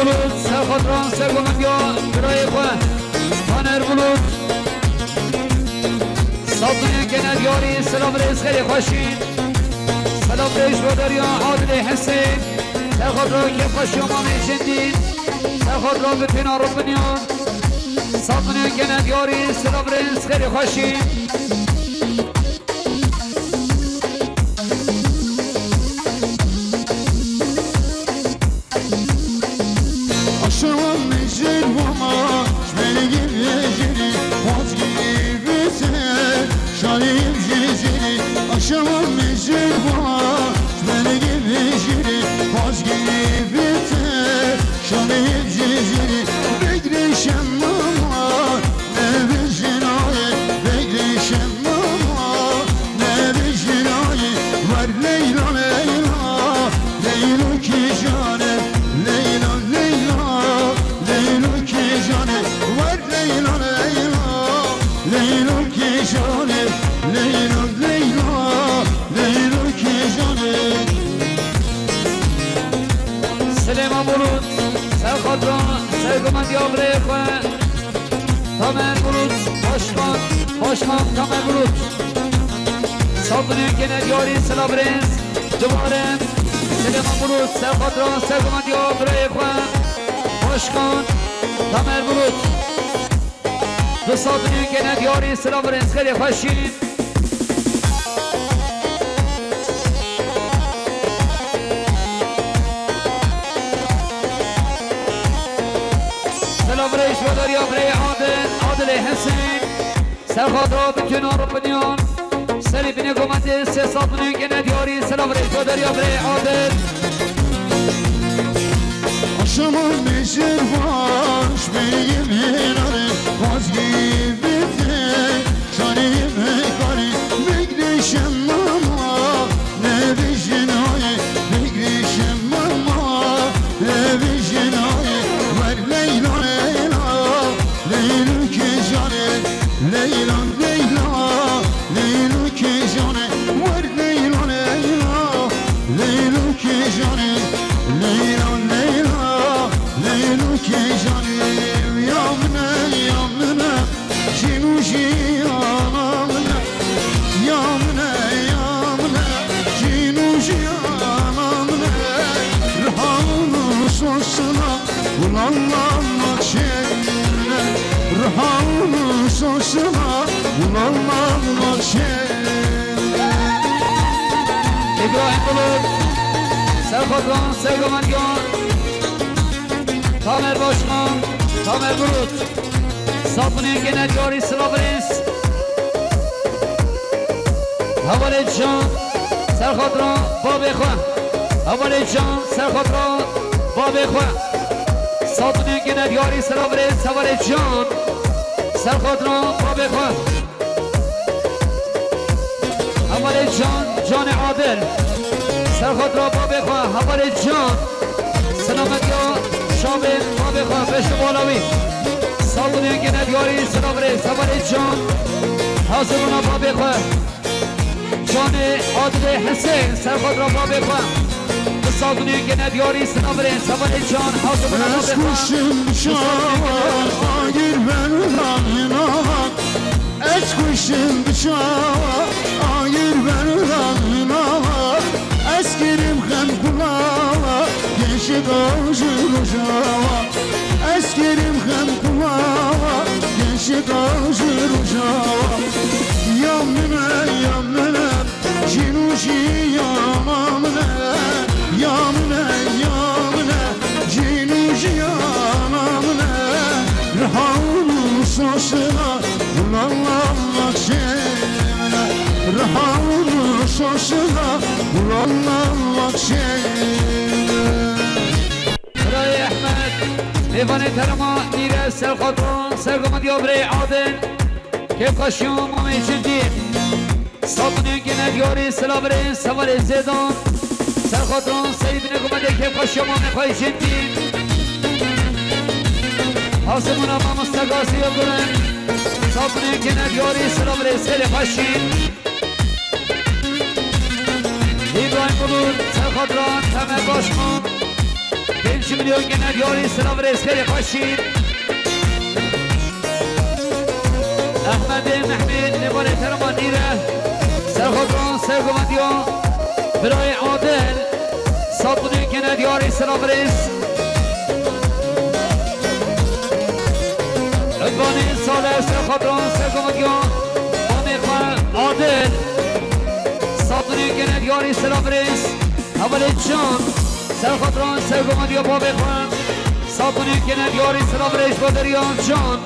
Bulut, serxatran, sergomendiya birayê xwe, Taner Bulut. Saziyên gene diyarî, silav rêz xêrê xweşî. Silav rêz ji rodariya Adilê Hesên. Serxatran kêfxweşiya mamê jindî. Serxatran bitîna rubiniyan. Saziyên gene diyarî, silav rêz xêrê xweşî. Aşawa mecid wama, ji melî mecidî, xwaz gî bite, şalî jizîrî. Aşawa mecid wama, ji melî mecidî, xwaz gî bite, şalî jizîrî. Begrê şemama, nebijinayê, begrê şemama, nebijinayê. Wer Leyla, Leyla, Leylo kîjan e, Leyla, Leyla, Leylo kîjan e. Wer Leyla, Leyla, Leylo kîjan e, Leyla, Leyla, Leylo kîjan e. Silêman Bulut, serxatran, sergumandiya birê xwe. Tamer Bulut, Başkan, Başkan Tamer Bulut. Saziyên gene diyarî, silav rêz. Dubare Silêman Bulut, serxatran, sergumandiya birê xwe. Başkan Tamer Bulut. Di saziyên gene diyarî, silav rêz xêrê xweşî. Silav rêz ji rodariya birê Adil, Adilê Hesên. Serxatran bitîna rubiniyan. Serî binê gometê sê saziyên gene diyarî, silav rêz ji rodariya birê Adil. Aşama mecid baş beyim hênarê, xwaz gî bite, şanê mekarê, begrê şemama, nebijinayê, begrê şemama, nebijinayê. Wer Leyla, Leyla, Leylo kîjan e, Leyla, Leyla, Leylo kîjan e. Wer Leyla, Leyla, Leylo kîjan e, Leyla, Leyla, Leylo kîjan e. Ya min e, ya min e, jin û jiyana min e. Ya min e, ya min e, jin û jiyana min e. Riha û sosna, ulan lan nakşe min e. Riha û sosna, ulan lan nakşe min e. Îbrahîm Bulut, serxatran, sergumandiyan. Tamer Başkan, Tamer Bulut. Saziyên gene diyarî, silav rêz. Hevalê Can, serxatran babê xwe. Hevalê Can, serxatran babê xwe. Saziyên gene diyarî, silav rêz, hevalê Can, serxatran babê xwe. Hevalê Can, Canê Adil. Serxatran babê xwe, hevalê Can. Selametiya şavê babê xwe, beşe bala wî. Saziyên gene diyarî, silav rêz, hevalê Can. Hazirûna babê xwe. Canê Adilê Hesên, serxatran babê xwe. Bi saziyên gene diyarî, silav rêz, hevalê Can. Hazirûna babê xwe. Ez kuştim çawa, agir ben Ez kuştim bi çawa, agir berdan nava. Ez kirim xem kulawa, gençlik avcı rojawa. Ez kirim xem kulawa, gençlik avcı rojawa. Ya mine, ya mine, Jin û jiyana min e, ya min e, ya min e, jin û jiyana min e. Riha û sosna, ulan lan nakşê min e. Riha û sosna, ulan lan nakşê min e. Birayê Ehmed, mêvanê terema nîre serxatran, sergomendiya birê Adil, kêfxweşiya mamê Cindî. Saziyên gene diyarî, silav rêz, hevalê Zêdan. Serxatran, serî binê gumedê kêfxweşiya mamê xwe yê Cindî. Hazirûna mamoste Gazî Yildirim. Saziyên gene diyarî, silav rêz, xêrê xweşî. Îbrahîm Bulut, serxatran, Temer Başkan. Genç Ji milyon gene diyarî silav rêz xêrê xweşî. Ehmedê Mehmî, nêvanê Terma Nîre, serxwedran, sergovendiyan, birayê Adil, sed milyon gene diyarî silav rêz. Udvanê Salih, serxwedran, sergovendiyan, mamê xwe Adil, sed milyon gene diyarî silav rêz. Hevalê Can, serxwedran, sergovendiya bavê xwe, sed milyon gene diyarî silav rêz bo deriyan Can.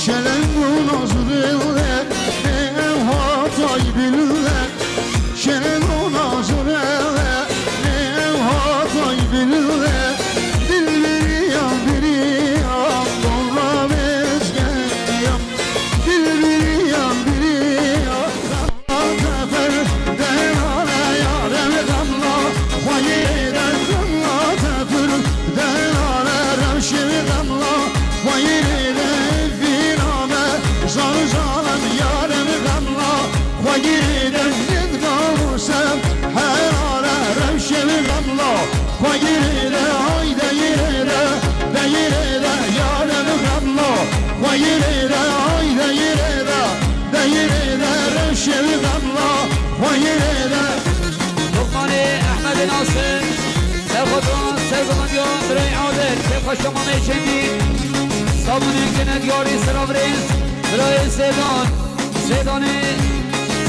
Şeleng û nazrê, ew hatay bilî. Şeleng û nazrê, ew hatay bilî. Dil biriya, biriya, dora bezgeya. Dil biriya, biriya. Tefer derane yarem gamla, xwayê de gamla tefer derane rewşê gamla, xwayê de vîname zar zalem yarem gamla, xwayê de nid gamuse herare rewşê gamla. Xwayê de, ay deyê de, deyê de, yarem gamla. Xwayê de, ay deyê de, deyê de, rewşê gamla. Xwayê de. Lokmanê Ehmedê Nasir, serxwedran, sergovendiyan, birayê Adil, kêfxweşiya mamê Çendî. Sabunê gene diyarî silav rêz, birayê Sêdan. Sêdanê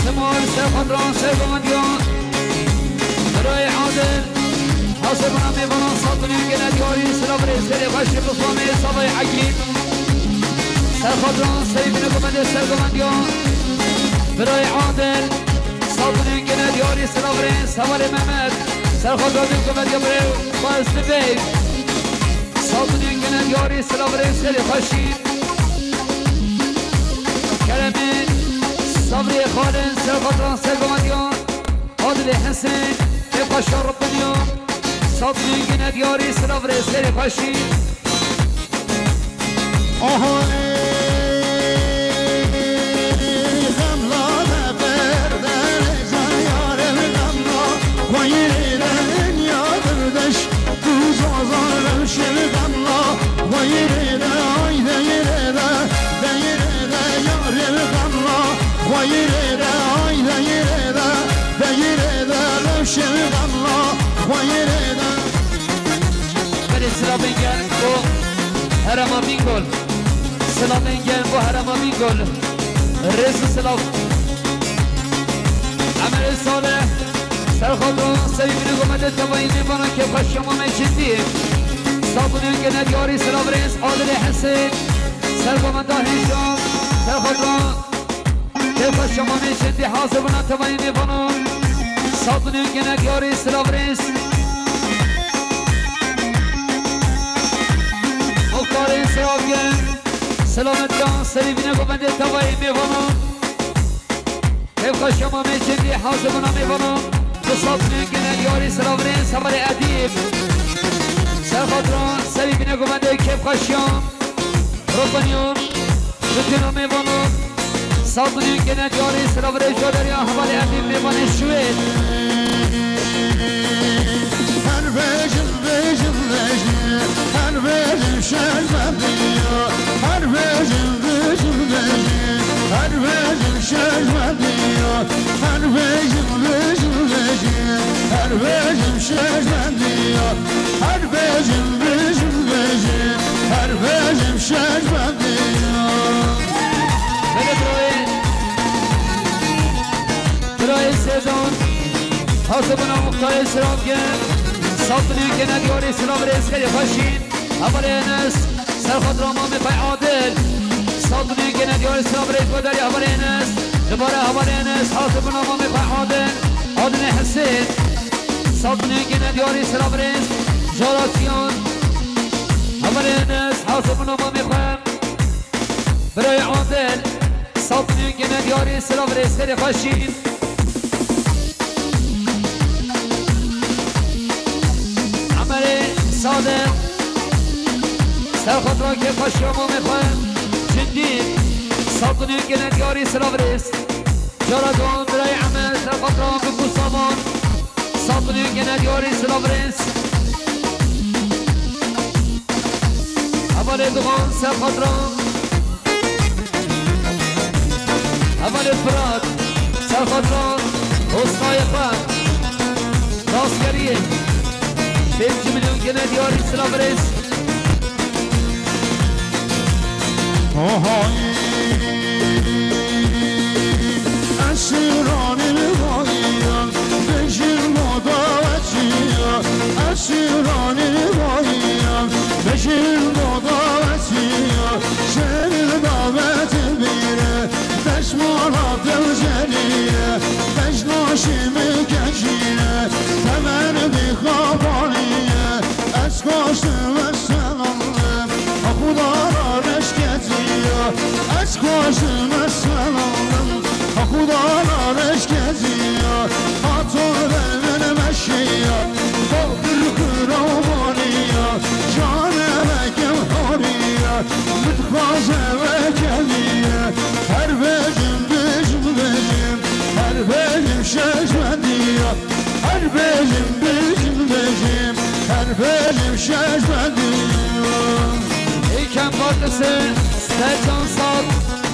Simar, serxwedran, sergovendiyan, birayê Adil, hasibûna mêvanan, sed milyon gene diyarî silav rêz xêrê xweşî bi famê Savayê Hekîm, serxwedran, serî bîne govendê, sergovendiyan, birayê Adil, sed milyon gene diyarî silav rêz hevalê Mehmet, serxwedran, govendiya birayê Fazli Bey. Sed milyon gene diyarî silav rêz xêrê xweşî. Keremê Sabriyê Xalin, serxwedran, sergovendiyan, Adilê Hesên, kêfxweşiya Ribiniya. Sed milyon gene diyarî silav rêz xêrê xweşî. Oho, ey, gamla de berde, can yarê gamla, xwayê de dinya dirdeş. Tu zazan rewşê gamla, xwayê de, ay deyê de, deyê de, yarê gamla, xwayê de, ay deyê de, deyê de, rewşê gamla, xwayê de. Berê silavên germ bo herema Bîngol. Silavên germ bo herema Bîngol. Rêz û silav. Emerê Salih, serxwedran, serî bîne govendê tevayî mêvanan, kêfxweşiya mamê Çendî. Sed milyon gene diyarî silav rêz Adilê Hesên, sergovenda Hêşan, serxwedran, kêfxweşiya mamê Çendî, hazir bûna tevayî mêvanan. Sed milyon gene diyarî silav rêz. Muxtarê Silavgir, selametiya serî bîne govendê tevayî mêvanan. Kêfxweşiya mamê Çendî, hazir bûna mêvanan. Du sed milyon gene diyarî silav rêz hevalê Edîb. Serxwedran, serî bîne govendê, kêfxweşiya Ribiniya. Bütüna mêvanan. Sed milyon gene diyarî silav rêz bo deriya hevalê Edîb, mêvanê Şwêd. Her vejin, vejin, vejin, her vejin şermendiya. Her vejin, vejin, vejin, her vejin şermendiya. Her vejin, vejin, vejin, her vejin şermendiya. Her vejin, vejin, vejin, her vejin şermendiya. Belê birayê, birayê Sêdan, hazir bûna muxtarê Silavgir, sed milyon gene diyarî silav rêz xêrê xweşî. Hevalê Enes, serxwedran, mamê xwe Adil, sed milyon gene diyarî silav rêz bo deriya hevalê Enes. Dubare hevalê Enes, hazir bûna mamê xwe Adil, Adilê Hesên, sed milyon gene diyarî silav rêz. Jara Siyan, hevalê Enes, hazir bûna mamê xwe. Birayê Adil, sed milyon gene diyarî silav rêz xêrê xweşî. Emerê Sadiq, serxwedran, kêfxweşiya mamê xwe Cindî, sed milyon gene diyarî silav rêz. Cara don birayê Emer, serxwedran, bi ku saman, sed milyon gene diyarî silav rêz. Hevalê Duxan, Serxatran. Hevalê Firat, Serxatran, Hosnayê xwe. Rastgeriyê. Pênc milyon gene diyarî, silav rêz. Ohay. Esîranê vayî, bêjin moda wetî ya. Esîranê vayî, bêjin moda wetî ya. Şêrîn davet bîre, dejmala dilcerî ye. Bejna şîmi keçî ye, temen bî xabanî ye. Ez xweşim, ez selamlim, Xuda ra reşketiya. Ez xweşim, ez selamlim, Xuda ra reşketiya. Hato ver min meşiya, xo bir xira maniya. Canê me kem hariya, min dixwaze we kemiya. Her bêjim, bêjim, bêjim, her bêjim şeş bendiya. Her bêjim, bêjim, bêjim, her bêjim şeş bendiya. Ey kem partisi, Sercan Sal,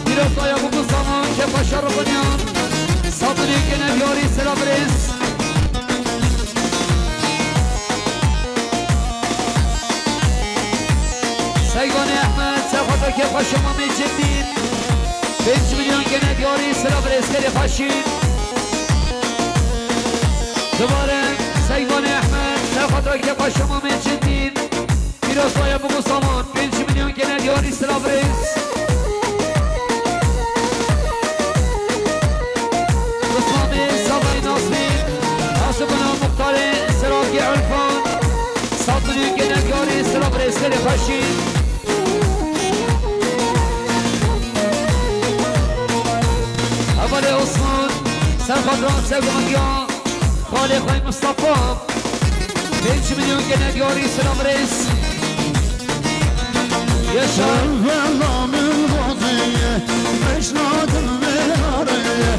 Pîrozbaya Bûk û Saman, Kepaşa Rubinyan, Sabirî gene diyarî, silav rêz. Seyvanê Ehmed, Serxateke Paşa Mamê Cemdîn, pênc milyon gene diyarî, silav rêz, gelê xweşî. Dubare Seyvanê Ehmed, Serxateke Paşa Mamê Cemdîn, Pîrozbaya Bûk û Saman, pênc milyon gene diyarî, silav rêz. Osmanê Savay Nasrî, Hasibina Muxtarê, silavgê Urfan, sed milyon gene diyarî, silav rêz, gelê xweşî. Hevalê Osman, Serxatran, Sevgimediya, xalê xwe Mustafa, pênc milyon gene diyarî, silav rêz. Yaşa. Evvela min gotiye, beşnadim vêrareye.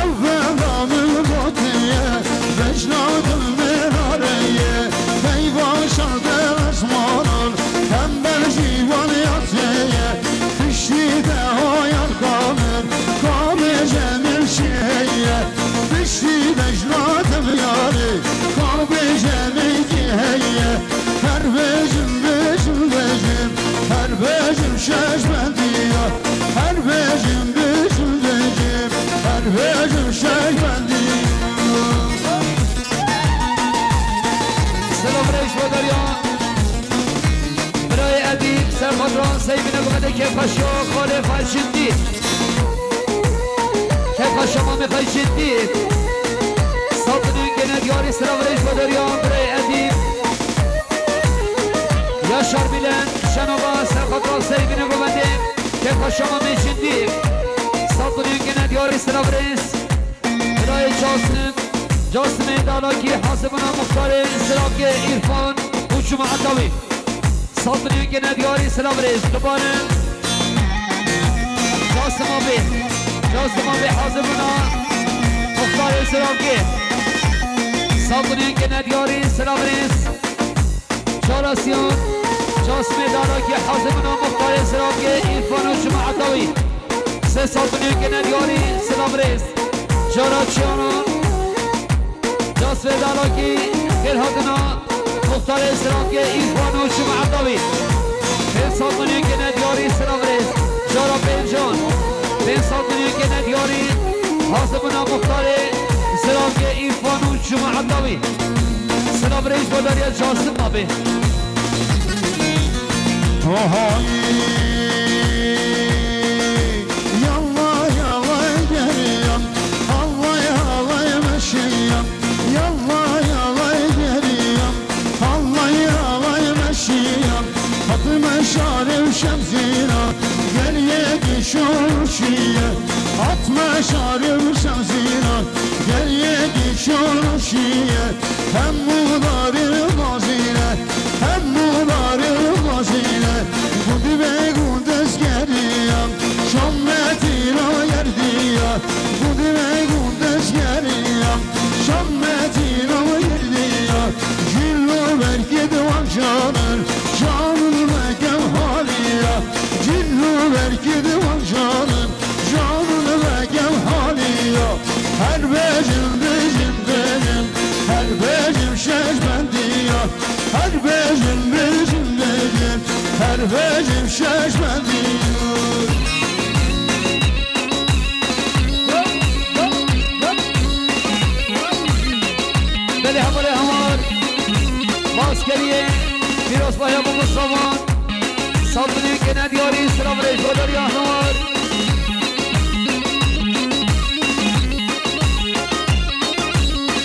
Evvela min gotiye, beşnadim vêrareye. Peyva şerde esmanan, tembel jî wan yateye. Piştî de hayal kamin, kabê Cemil şiye. Piştî de jina dimyarê, kabê Cemil kî heye. Her bêjim, bêjim, bêjim, her bêjim şeş bendiya. Her bêjim, bêjim, bêjim, her bêjim şeş bendiya. Selam reis Badarya. Birayê Edîb, Serxatran, Seybîne Gumedê, Kepaşa, Xalê Xecindî. Kepaşa Mamê Xecindî. Sed milyon gene diyarî, silav rêz Badarya, birayê Edîb. Yaşar Bilen, Şenova, Serxatran, Seybîne Gumedê, Kepaşa Mamê Cindî. Sed milyon gene diyarî, silav rêz. Birayê Casim, Casimê Dalakî, Hasibina Muxtarê, silavgê Îrfan û Cuma Etawî. Sed milyon gene diyarî, silav rêz. Dubare Casim abi, Casim abi, Hasibina Muxtarê, silavgê. Sed milyon gene diyarî, silav rêz. Cara Siyan, Casimê Dalakî, Hasibina Muxtarê, silavgê Îrfan û Cuma Etawî. Sê sed milyon gene diyarî, silav rêz. Cara Çiyanan, Casimê Dalakî, xêrhatina Muxtarê, silavgê Îrfan û Cuma Etawî. Pênc sed milyon gene diyarî, silav rêz. Cara Pêncan, pênc sed milyon gene diyarî, Hasibina Muxtarê, silavgê Îrfan û Cuma Etawî. Silav rêz Badarya Casim abi. Ohay. Yalla yalla geriyam, allay allay meşiyam. Yalla yalla geriyam, allay allay meşiyam. Hatime şarê û şemzîna, geriye kişo şiye. Hatime şarê û şemzîna, geriye kişo şiye. Hemû darê bazîne, hemû darê bazîne. Gundî ve gundez geriya, şametîna yerdiya. Gundî ve gundez geriya, şametîna yerdiya. Jillo berkê diwan canir, canir mekem halî. Vecim şeş bendî. Belê hevalê hemar. Maskeriyê Pîrozbaya Mustafa. Saldırı gene diyarî, silav rêjbedar ya hemar.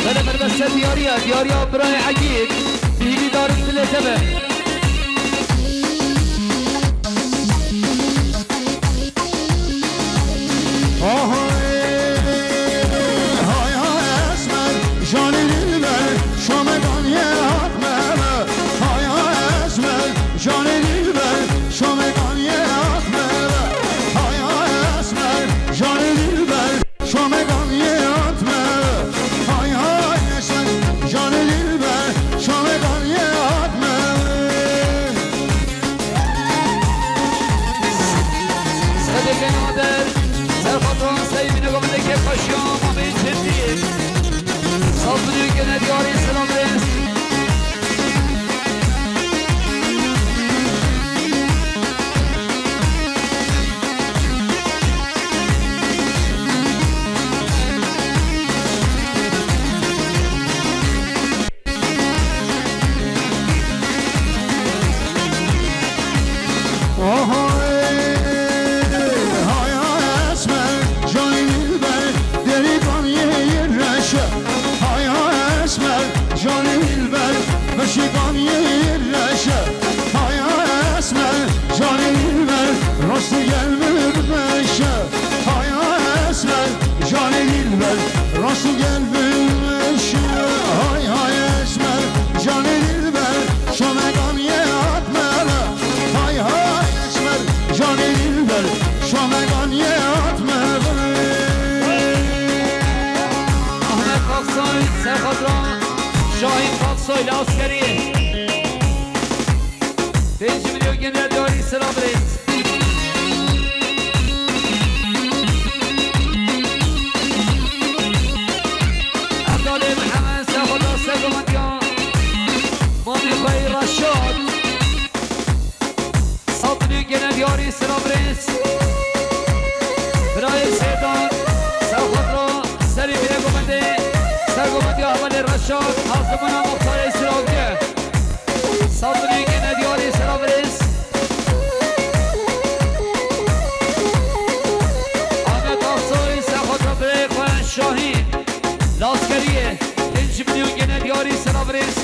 Belê merbeste diyariya, diyariya birayê Egîd. Bihîvî darin dilê te be. Hay, hay, hay, esmer, canê dilber, şame ganiyê hatme be. Hay, hay, esmer, canê dilber, şame ganiyê hatme be. Hay, hay, esmer, canê dilber, şame ganiyê hatme be. Hay, hay, esmer, canê dilber, şame ganiyê hatme be. Sedê pênader, serxotan seyvîne gomedeke paşa mamê çendî. Saldırı gene diyarî, selam rêz. Hay, hay, esmer, canê dilber, derî ganiyê reşe. Hay, hay, esmer, canê dilber, beşî ganiyê reşe. Hay, hay, esmer, canê dilber, rastî gel bimeşe. Hay, hay, esmer, canê dilber, rastî gel bimeşe. Hay, hay, esmer, canê dilber, şame ganiyê hatme be. Hay, hay, esmer, canê dilber, şame ganiyê hatme be. Ahmet Aksoy, Serhat Ram, Şahin Aksoy, Laskeri. Pênc milyon gene diyarî, selam rêz. Erdalê Mihemed, Serhat Aksoy, Gomandiya. Mamê xwe yê Reşad. Saldırı gene diyarî, selam rêz. Birayê Seydan, Serxotra, serî bire gomendê, sergomendiya hevalê Reşad, Azimuna Muxtarê Silavge. Saldırı gene diyarî, selam rêz. Ahmet Aksoy, Serxotra birayê xwe Şahîn, Laskeriye, pênc milyon gene diyarî, selam rêz.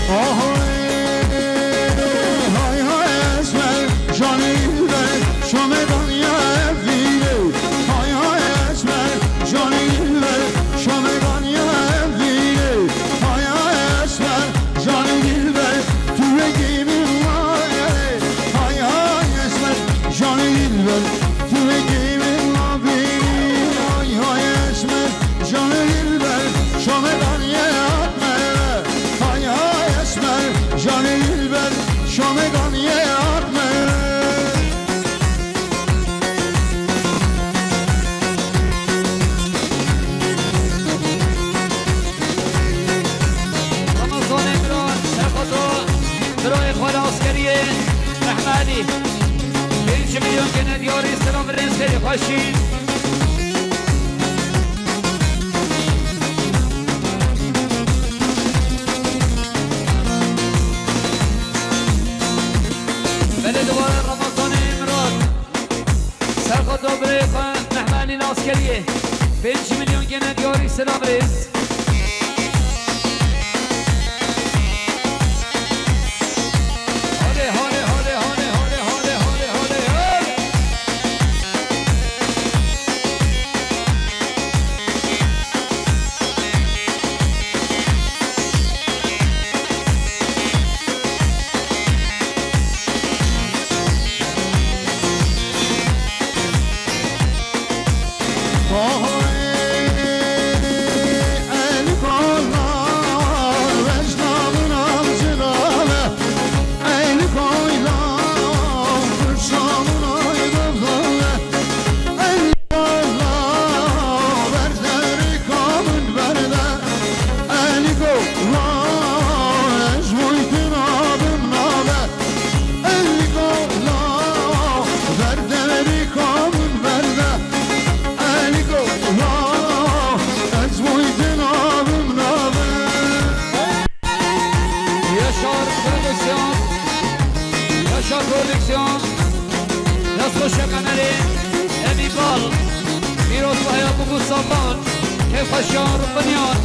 Hay, hay, hay, esmer, canê dilber, şame ganiyê vîrê. Hay, hay, esmer, canê dilber, şame ganiyê vîrê. Hay, hay, esmer, canê dilber, tu wekî min nayê. Hay, hay, esmer, canê dilber, tu wekî min nabînî. Hay, hay, esmer, canê dilber, şame ganiyê hatme be. Hay, hay, esmer, canê dilber, şame ganiyê hatme be. Ramazanê Miran, Serxoto, birayê xwe li Askeriyê, Mehme Elî. Pênc milyon gene diyarî, selam rêz, xêr û xweşî. Belê dubare Ramazanê Miran. Serxoto birayê xwe Mehme Elî li Askeriyê. Pênc milyon gene diyarî, selam rêz. Hale, hale, hale. Prodüksiyon, Yaşar Prodüksiyon, Yasxoşe Kamerê, Emî Bal, Pîrozbaya Bûk û Sapan, Kêfxweşiyan Rûpiniyan,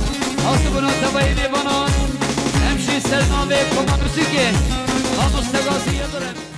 hatibûna tevayê mêvanan, em jî ser navê Koma Muzîkê, Mamoste Gazî Yildirim.